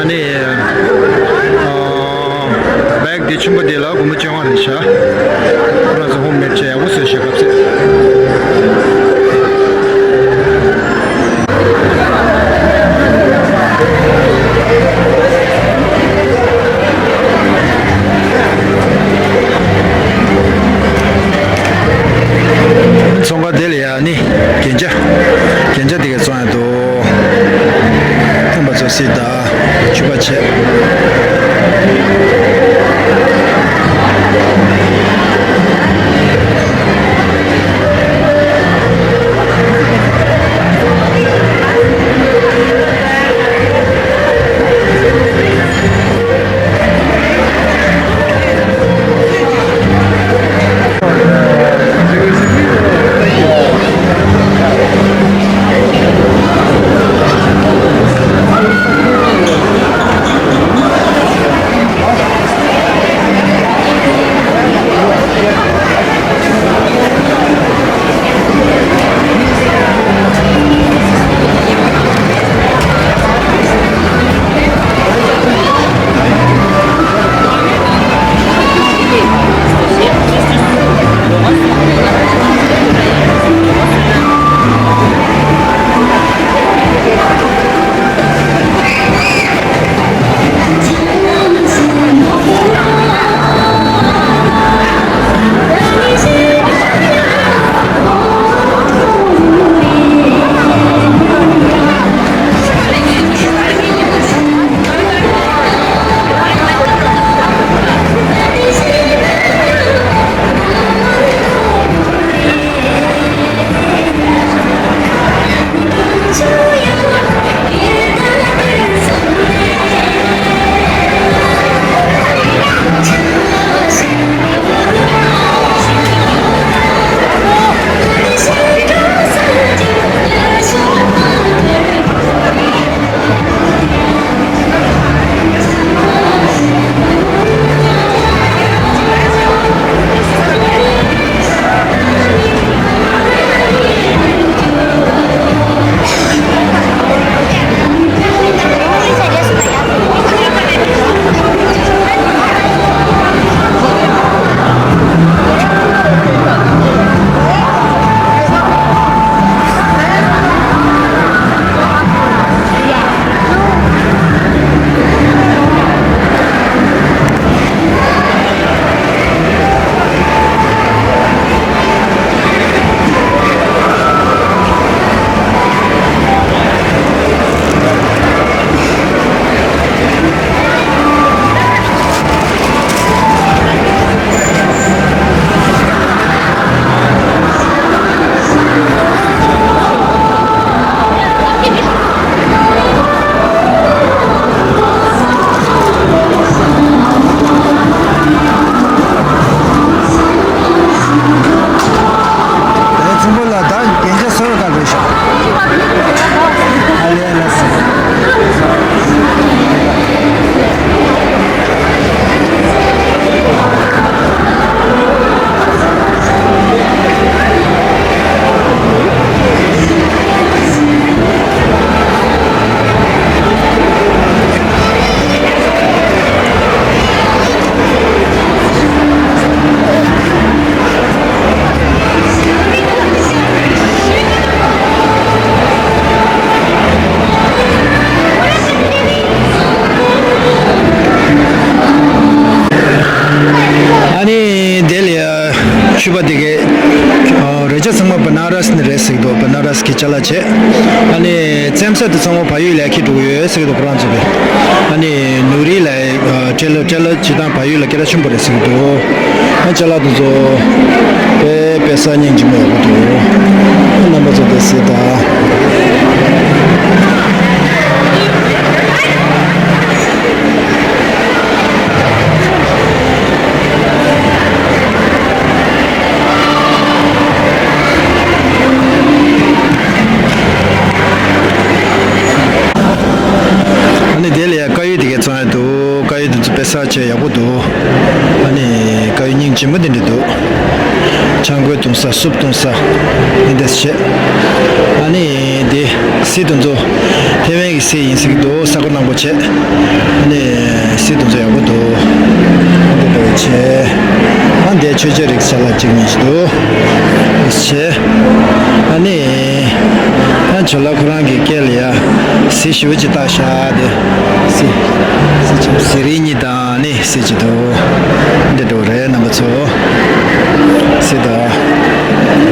ཨ་ནི་ཨ་བེག་དེ་ཆེན་པོ་དེ་ལ་སྒོར་མོ་བཅོ་ལྔ་རེད་ཤག་ཁོ་རང་ཚོ་ཧོམ་མེད་བྱས་ཡག་པོ་བཟོས་ཤག་ཁ་ཟས། ཚོང་ཁང་དེ་ལ་ཡ་ནི་རྒྱན་ཆ། རྒྱན་ཆ་དེ་ག་བཙོང་ཡ་འདུག་སྟོན་པ་ཚོ་སྲིད་ད་ཕྱུ་པ་བྱས། ཚང་མ་བ་ན་རས་ནས་རེད་ཟེར་གི་འདུག་བ་ན་རས་གི་ཅ་ལག་བྱས། ཨ་ནི་རྩེད་མོ་དེ་ཚང་མ་བལ་ཡུལ་ལ་ཁྱེར་འགྲོ་གི་ཡོད་ཟེར་གི་འདུག་ཁོ་རང་ཚོ་གི། ཨ་ནི་ནུ་རི་ལ་ཨ་ཊེ་ལར་ཊེ་ལར་སྤྱིར་བཏང་བལ་ཡུལ་ལ་སྐད་གྲགས་ཆེན་པོ་རེད་ཟེར་གི་འདུག་ཨ་ཅ་ལག་དེ་ཚོ་དཔེ་དཔེ་ས་སྙིང་རྗེ་མོ་ཡག་པོ་འདུག་ཨ་རྣམ་པ་ཚོ་དེ་གཟིགས་དང་། ཨ་ནི་དེ་ལ་ཡ་དཀར་ཡོལ་དེ་གས་བཙོང་ཡ་འདུག་དཀར་ཡོལ་དེ་ཚོ་དཔེ་ས་ཆ་ཡག་པོ་འདུག་ཨ་ནི་དཀར་ཡོལ་སྙིང་རྗེ་མོ་དེ་འདྲ་འདུག་ཆང་བསྐོལ་བཏུང་ས་སུབ་བཏུང་ས་འདི་འདྲ་བྱས། ཨ་ནི་དེ་གཟིགས་དང་མཚུངས་ཐེ་ཝན་གྱི་གཟིགས་ཡིན་ཟེར་གི་འདུག་ས་གོ་ནག་པོ་བྱས། ཨ་ནི་གཟིགས་དང་མཚུངས་ཡག་པོ་འདུག་འདི་འདྲ་བྱས། ཨ་འདི་མཆོད་ཆས་རིགས་ཅ་ལག་གཅིག་གཉིས་ཤིག་འདུག་བྱས། ཨ་ནི་ཨ་ཇོ་ལགས་ཁོ་རང་གི་སྐེ་ལ་ཡ་གཟི་ཞེ་པོ་ཅིག་བཏགས་ཤག་དེ་གཟི་གཟི་རིལ་གཉིས་དང་ནི་གཟི་ཅིག་འདུག་འདི་འདྲ་རེད་རྣམ་པ་ཚོ། གཟི་དང་།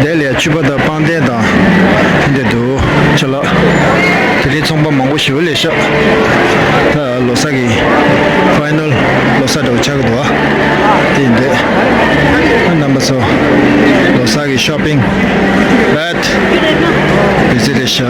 དེ་ལ་ཡ་ཕྱུ་པ་དང་པང་གདན་དང་འདི་འདུག་ཅ་ལག་དེ་རིང་ཚོང་པ་མང་པོ་ཞེ་པོ་སླེབས་ཤག་ད་ལོ་གསར་གྱི་ཕའི་ནལ་ལོ་གསར་འདྲ་བོ་ཆགས་ཀྱི་འདུག་ཨ། དེ་ཡིན་དུས་ཨ་རྣམ་པ་ཚོ་ལོ་གསར་གྱི་ཤོ་པིང་རེད། བི་ཛི་རེད་ཤག་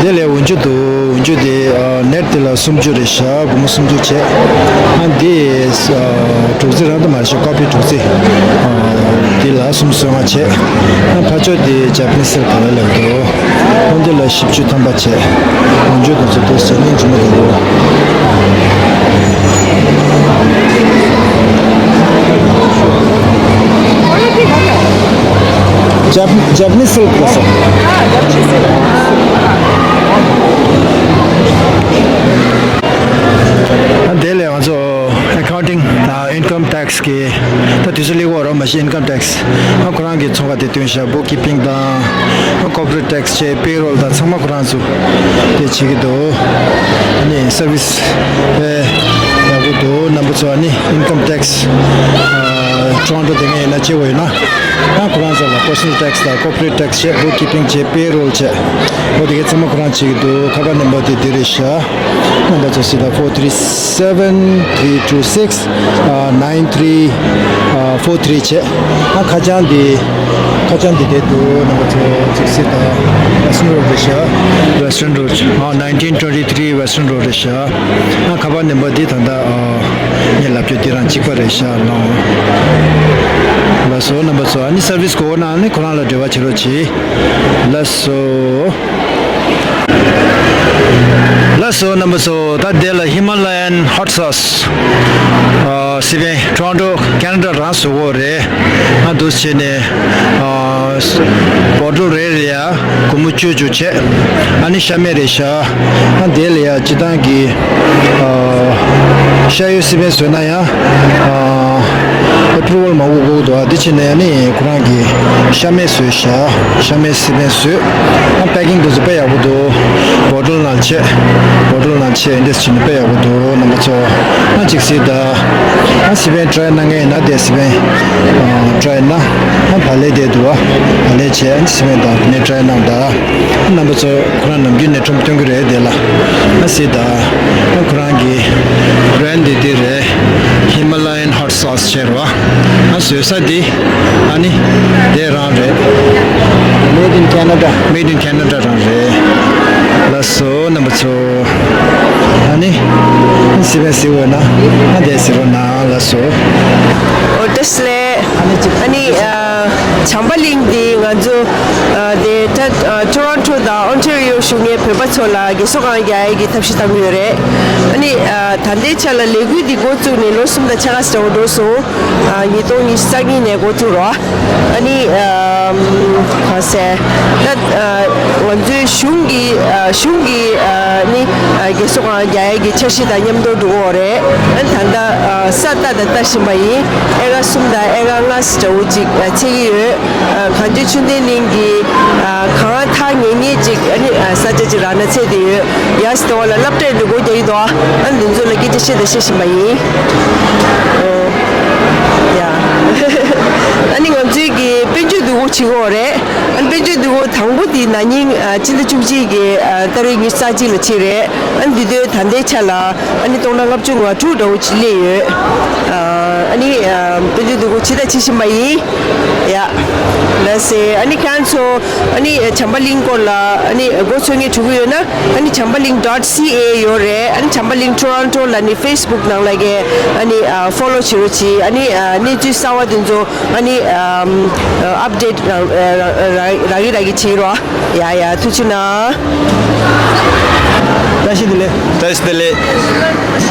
དེ་ལས་འོན་ཆུ་འདུག་འོན་ཆུ་དེ་ཨ་ནེཊ་དེ་ལ་སུམ་ཅུ་རེད་ཤག་སྒོར་མོ་སུམ་ཅུ་བྱས། ཨ་འདི་ཨ་དྲུག་ཅུ་རང་དུ་མ་རེད་ཤག་ཀོ་པི་དྲུག་ཅུ། ཨ་འདི་ལ་སུམ་ཅུ་སོ་ལྔ་བྱས། ཨ་ཕར་ཕྱོགས་དེ་ཇ་པ་ནི་སི་སེལ་ག་ལ་ལབ་འདུག་འོན་ཆུ་ལ་བཞི་བཅུ་ཐམ་པ་བྱས། འོན་ཆུ་དེ་ཚོ་དེ་ཟེར་སྙིང་རྗེ་མོ་འདུག Jap- Japanese silk was it? དེ་ལས་ང་ཚོ་ཨེ་ཁའུན་ཊིང་དང་ཨིན་ཀམ་ཊེག་སི་གི་ད་དུས་ཚོད་སླེབས་ཡོད་རེད་མ་གཞི་ཨིན་ཀམ་ཊེག་སི་ཨ་ཁོ་རང་གི་ཚོང་ཁང་དེ་བསྟུན་བྱས་བུག་ཀི་པིང་དང་ཨ་ཀོར་པོ་རེཊ་ཊེག་སི་བྱས་པེ་རོལ་དང་ཚང་མ་ཁོ་རང་ཚོ་དེ་བྱེད་ཀྱི་འདུག་ཨ་ནི་སར་བི་སི་དཔེ་ཡག་པོ་འདུག་རྣམ་པ་ཚོ། ཨ་ནི་ཨིན་ཀམ་ཊེག་སི་ཨ་ཊོ་རོན་ཊོ་དེ་སྔ་ཡིན་ན་བྱེད་དགོས་ཡོད་ན་ཨ་ཁོ་རང་ཚོ་ལ་པར་སོ་ནལ་ཊེག་སི་དང་ཀོར་པོ་རེཊ་ཊེག་སི་བྱས་བུག་ཀི་པིང་བྱས་པེ་རོལ་བྱས་འོ་དེ་གའི་ཚང་མ་ཁོ་རང་བྱེད་ཀྱི་འདུག་ཁ་པར་ནམ་བར་དེ་འདི་རེད་ཤག་རྣམ་པ་ཚོ་གཟིགས་དང་། four three seven three two six nine three four three བྱས། ཨ་ཁ་བྱང་འདི་ཁ་བྱང་འདི་དེ་འདུག་རྣམ་པ་ཚོ་ཚོ་གཟིགས་དང་། Western Road རེད་ཤག Western Road ཨ་nineteen twenty three Western Road རེད་ཤག་ཨ་ཁ་པར་ནམ་བར་འདི་ད་ལྟ་ཨ་ངས་ལབ་རྒྱུ་འདི་རང་གཅིག་པ་རེད་ཤག་ལགས་སོ། རྣམ་པ་ཚོ་ཨ་ནི་སར་བི་སི་དགོས་ན་ཨ་ནི་ཁོ་རང་ལ་འབྲེལ་བ་བྱེད་རོགས་གྱིས། ལགས་སོ། ལགས་སོ་རྣམ་པ་ཚོ། ད་དེ་ལ་ཧི་མ་ལ་ཡན་ཧོཊ་སོ་སི་ཨ་སི་པན་ཊོ་རོན་ཊོ་ཁེ་ན་ཌ་རང་བཟོ་གི་རེད། ཨ་འདུག་བྱས་ནས་ཨ་བོ་ཊལ་རེ་རེ་ཡ་སྒོར་མོ་བཅུ་བཅུ་བྱས། ཨ་ནི་ཤ་མེད་རེད་ཤག་ཨ་དེ་ལ་ཡ་སྤྱིར་བཏང་གི་ཨ་ཤ་ཡོད་སི་པན་བཟོས་ན་ཡང་ཨ་ཨེ་པུ་རུ་ཝལ་མང་པོ་དགོས་འདུག་ཨ་དེ་བྱས་ནས་ཨ་ནི་ཁོ་རང་གི་ཤ་མེད་བཟོས་ཤག་ཤ་མེད་སི་པན་བཟོས། ཨ་པེ་ཀིང་དེ་ཚོ་དཔེ་ཡག་པོ་འདུག་བོ་ཊལ་ནང་བྱས། བོ་ཊལ་ནང་བྱས་འདི་བྱས་ནས་དཔེ་ཡག་པོ་འདུག་རྣམ་པ་ཚོ། ཨ་གཅིག་གཟིགས་དང་། ཨ་སི་པན་ཊ་རའི་གནང་མཁན་ཡིན་ན་དེ་སི་པན་ཊ་རའི་གནང་། ཨ་བག་ལེབ་དེ་འདུག་ཨ་བག་ལེབ་བྱས། ཨ་སི་པན་ཊ་དང་དེ་ནས་ཊ་རའི་གནང་དང་། ཨ་རྣམ་པ་ཚོ་ཁོ་རང་ནམ་རྒྱུན་ནས་ཁྲོམ་སྟོན་གྱི་རེད་དེ་ལ། ཨ་གཟིགས་དང་། ཨ་ཁོ་རང་གི་བྷི་རེན་ཌི་དེ་འདི་རེད། ཧི་མ་ལ་ཡན་ཧོཊ་སོ་སི་བྱས་རོ། ཨ་བཟོ་ས་འདི་ཨ་ནི་དེ་རང་རེད། Made in Canada. Made in Canada རང་རེད། ལགས་སོ་རྣམ་པ་ཚོ། ཨ་ནི་སི་པན་གཟིགས་འོས་ན་ཨ་དེ་གཟིགས་རོགས་གནང་། ལགས་སོ། ཨོ་བཀྲ་ཤིས་བདེ་ལེགས། ཨ་ནི་བྱམས་པ་གླིང་འདི་ང་ཚོ་དེ་ད་ཊོ་རོན་ཊོ་དང་ ཨོན་ཊེ་རི་ཡོ་གཞུང་གིས་བོད་པ་ཚོ་ལ་རྒས་གསོ་ཁང་རྒྱག་ཡས་ཀྱི་ཐབས་ཤེས་བཏང་གི་ཡོད་རེད། ཨ་ནི་ཨ་ད་ལྟའི་ཆ་ལ་ལས་འགུལ་འདི་འགོ་བཙུགས་ནས་ལོ་གསུམ་དང་ཕྱེད་ཀ་ཙམ་འགྲོ་སོང་། ཨ་ཉིས་སྟོང་ཉི་ཤུ་རྩ་གཉིས་ནས་འགོ་བཙུགས་རོགས། ཨ་ནི་ཨ་ག་ཟེར་ད་ཨ་ང་ཚོའི་གཞུང་གི་ཨ་གཞུང་གི་ཨ་ནི་ཨ་རྒས་གསོ་ཁང་རྒྱག་ཡས་ཀྱི་འཆར་གཞི་དང་མཉམ་དུ་འགྲོ་གི་ཡོད་རེད། ཨ་ནི་ད་ལྟ་ཨ་ས་ལྟ་དང་ལྟ་བཞིན་པ་ཡིན། ཨེ་ཀར་གསུམ་དང་ཨེ་ཀར་ལྔ་འདྲ་བོ་ཅིག་ཨ་ཚད་ཀྱི་ཡོད། ཨ་གངས་ལྗོངས་ཆོས་ལྡན་གླིང་གི་ཨ་གངས་ཐག་ཉེ་ཉེ་ཅིག་ཨ་ནི་ཨ་ས་ཆ་ཅིག་རག་ན་ཚད་དེ་ཡོད། ཡ་སི་ཏོ་ལ་སློབ་གྲྭའི་འགྲོ་སྒོ་རྒྱག་གི་འདུག་ཨ་ནི་འདི་ཚོ་ལ་སྐད་ཆ་བཤད་དང་བཤད་བཞིན་པ་ཡིན། ཨོ་ཡ། ཨ་ནི་ང་ཚོའི་གི་དཔལ་འབྱོར་བསྡུ་སྒོ་བྱེད་ཀྱི་ཡོད་རེད། ཨ་ནི་དཔལ་འབྱོར་བསྡུ་སྒོ་དང་པོ་དེ་ན་ནིང་ཨ་སྤྱི་ཟླ་བཅུ་གཅིག་གི་ཨ་ཏ་རིག་ཉི་ཤུ་རྩ་གཅིག་ལ་བྱས་རེད། ཨ་ནི་འདི་དུས་ད་ལྟའི་ཆ་ལ་ཨ་ནི་སྟོང་ཕྲག་ལྔ་བཅུ་ང་དྲུག་འདྲ་བོ་ཅིག་སླེབས་ཡོད། ཨ་ནི་ཨ་དཔལ་འབྱོར་བསྡུ་སྒོ་བྱས་དང་བྱེད་བཞིན་པ་ཡིན། ཡ། ལགས་སེ། ཨ་ནི་ཁྱེད་རང་ཚོ་ཨ་ནི་བྱམས་པ་གླིང་སྐོར་ལ་ཨ་ནི་མགོ་ཚོད་མཁན་འགྲོ་གི་ཡོད་ན་ཨ་ནི་བྱམས་པ་གླིང་dot C A ཡོད་རེད། ཨ་ནི་བྱམས་པ་གླིང་Toronto ལ་ནི་Facebook ནང་ལ་གི་ཨ་ནི་ཨ་follow བྱེད་རོགས་གྱིས། ཨ་ནི་ཨ་གནས་ཚུལ་གསར་བ་དེ་ཚོ་ཨ་ནི་ཨ་update རག་རག་རག་གི་རག་གི་བྱེད་རོགས། ཡ་ཡ། ཐུགས་རྗེ་གནང་། བཀྲ་ཤིས་བདེ་ལེགས། བཀྲ་ཤིས་བདེ་ལེགས།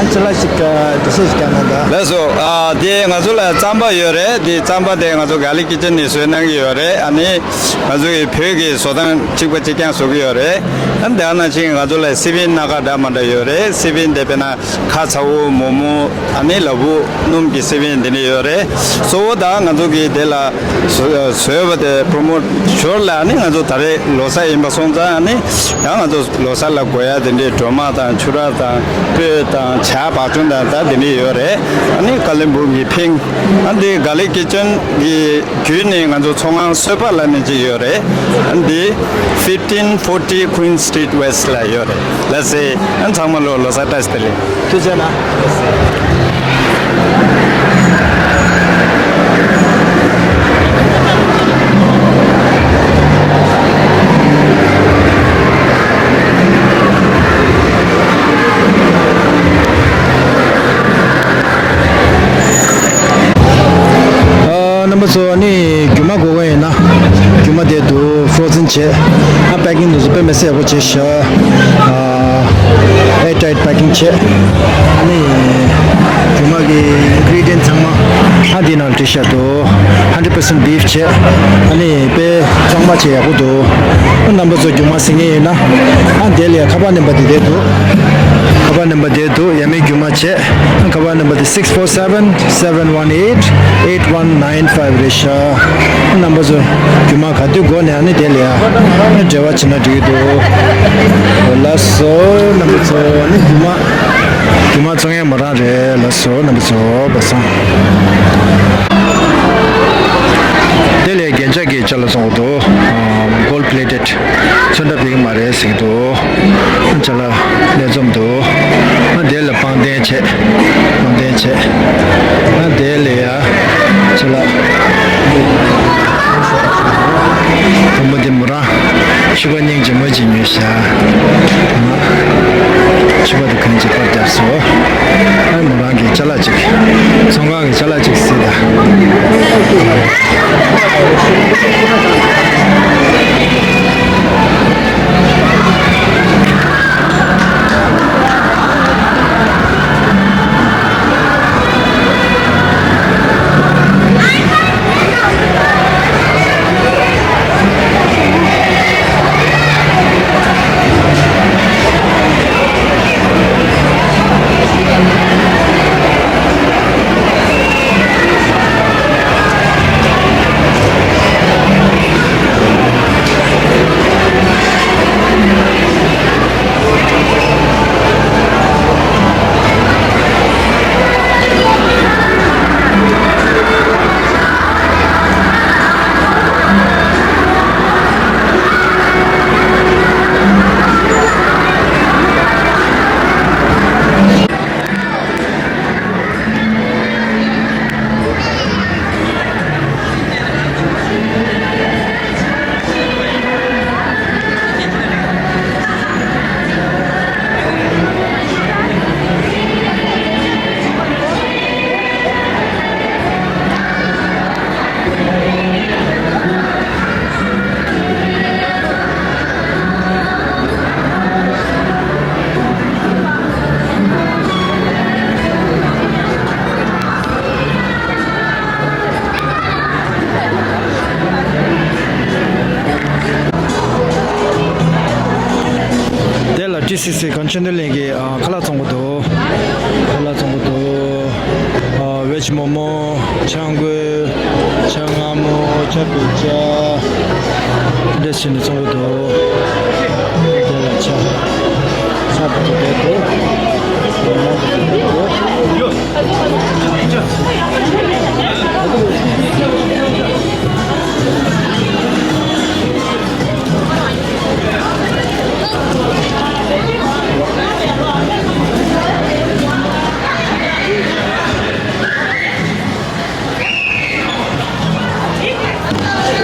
ཨ་ཅི་ལ་ཞིག་དུས་ཚོད་ཞིག་ཀྱང་གནང་དང་། ལགས་སོ། ཨ་དེ་ང་ཚོ་ལ་རྩམ་པ་ཡོད་རེད། དེ་རྩམ་པ་དེ་ང་ཚོ་ག་ལི་ཀི་ཅན་ནས་བཟོས་གནང་གི་ཡོད་རེད། ཨ་ནི་ང་ཚོ་གི་བོད་ཀྱི་བཟོ་སྟངས་གཅིག་པ་གཅིག་རྐྱང་བཟོ་གི་ཡོད་རེད། ཨ་ནི་དེ་ནང་བཞིན་ང་ཚོ་ལ་སི་པན་སྣ་ཁ་འདྲ་མི་འདྲ་ཡོད་རེད། སི་པན་དེ་དཔེར་ན་ཁ་ཚ་བོ་མོག་མོག་ཨ་ནི་ལ་ཕུག་སྣུམ་གྱི་སི་པན་དེ་འདྲ་ཡོད་རེད། གཙོ་བོ་ད་ང་ཚོ་གི་དེ་ལ་བཟོ་བཟོས་པ་དེ་པྲོ་མོཊ་ཞོར་ལ་ཨ་ནི་ང་ཚོ་ད་རེས་ལོ་གསར་ཡིན་པ་སོང་ཙང་ཨ་ནི་ཡང་ང་ཚོ་ལོ་གསར་ལ་དགོས་ཡ་དེ་འདྲའི་སྒྲོལ་མ་དང་ཕྱུ་ར་དང་སྤོས་དང་ཇ་བག་ཅུང་དང་ད་དེ་འདྲ་ཡོད་རེད། ཨ་ནི་ཀ་ལིམ་པོང་གི་ཕིང་ཨ་འདི་ག་ལི་ཀི་ཅན་གྱི་བརྒྱུད་ནས་ང་ཚོ་ཚོང་ཁང་གསོལ་པ་ལ་ནི་ཅིག་ཡོད་རེད། ཨ་འདི་fifteen forty Queen Street West ལ་ཡོད་རེད། ལགས་སེ། ཨ་ཚང་མ་ལོ་ལོ་གསར་བཀྲ་ཤིས་བདེ་ལེགས། ཐུགས་རྗེ་གནང་། ཨ་རྣམ་པ་ཚོ་ཨ་ནི་རྒྱུ་མ་དགོས་མཁན་ཡིན་ན་རྒྱུ་མ་དེ་འདུག frozen བྱས། ཨ་པེ་ཀིང་དེ་ཚོ་དཔེ་མི་སྲིད་ཡག་པོ་བྱས་ཤག་ཨ་air tight packing བྱས། ཨ་ནི་རྒྱུ་མ་གི་ingredient ཚང་མ་ཨ་འདི་ནང་བྲིས་ཤག་འདུག hundred percent beef བྱས། ཨ་ནི་དཔེ་གཙང་མ་བྱས་ཡག་པོ་འདུག་ཨ་རྣམ་པ་ཚོ་རྒྱུ་མ་ཟིན་མཁན་ཡིན་ན་ཨ་འདི་ལ་ཡ་ཁ་པར་རྣམ་པ་དེ་དེ་འདུག་ཁ་པར་རྣམ་པ་དེ་འདུག་ཡ་མའི་རྒྱུ་མ་བྱས། ཁ་པར་ནམ་བར་དེ་six four seven, seven one eight, eight one nine five རེད་ཤག་རྣམ་པ་ཚོ་རྒྱུ་མ་ག་དུས་དགོས་ནས་ཨ་ནི་དེ་ལ་ཡ་འབྲེལ་བ་བྱེད་ན་འགྲིག་གི་འདུག་ལགས་སོ་རྣམ་པ་ཚོ། ཨ་ནི་རྒྱུ་མ་རྒྱུ་མ་བཙོང་ཡས་མོ་རང་རེད། ལགས་སོ་རྣམ་པ་ཚོ་སྦ་གསང་། དེ་ལས་རྒྱན་ཆ་གི་ཅ་ལག་བཙོང་གི་འདུག gold plated ཚོན་ཁྲ་ཕིག་མ་རེད་ཟེར་གི་འདུག་ཅ་ལག་ལས་འཛོམས་འདུག་ཨ་དེ་ལ་པང་གདན་བྱས། པང་གདན་བྱས། ཨ་དེ་ལ་ཡ་ཅ་ལག་བུ་མོ་དེ་མོ་རང་ཕྱུ་པ་སྙིང་རྗེ་མོ་ཅིག་ཉོས་ཤག་ཕྱུ་པ་དེ་གང་ཅིག་པར་བརྒྱབ་སོང་། ཨ་མོ་རང་གི་ཅ་ལག་ཅིག་ཚོང་ཁང་གི་ཅ་ལག་ཅིག་གཟིགས་དང་། སི་སི་གངས་ཅན་སྡོད་གླིང་གི་ཨ་ཁ་ལག་བཙོང་གི་འདུག་ཁ་ལག་བཙོང་གི་འདུག་ཨ་ཝེཇ་མོ་མོ། ཆང་གོས། ཆང་མངར་མོ། ཆ་པེ་ཅ། འདི་བྱས་ནས་བཙོང་གི་འདུག་དེ་ལ་ཆ། ཆ་དེ་ཚོ་བསྡད་འདུག་མང་པོ་ཞིག་བསྡད་འདུག་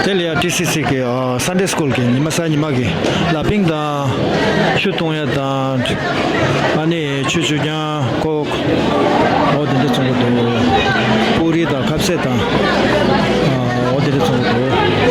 དེ་ལ་ཡ་ཊི་སི་སི་གི་ཨ་སན་ཌེ་སི་ཀུལ་གི་ཉི་མ་གཟའ་ཉི་མ་གི་ལ་ཕིང་དང་ཆུ་འཐུང་ཡ་དང་། ཨ་ནི་ཆུ་ཆུ་རྐྱང་ཀོག་འོ་དེ་འདྲ་བཙོང་གི་འདུག་པུ་རི་དང་ཁ་ཟས་དང་། ཨ་འོ་དེ་འདྲ་བཙོང་གི་འདུག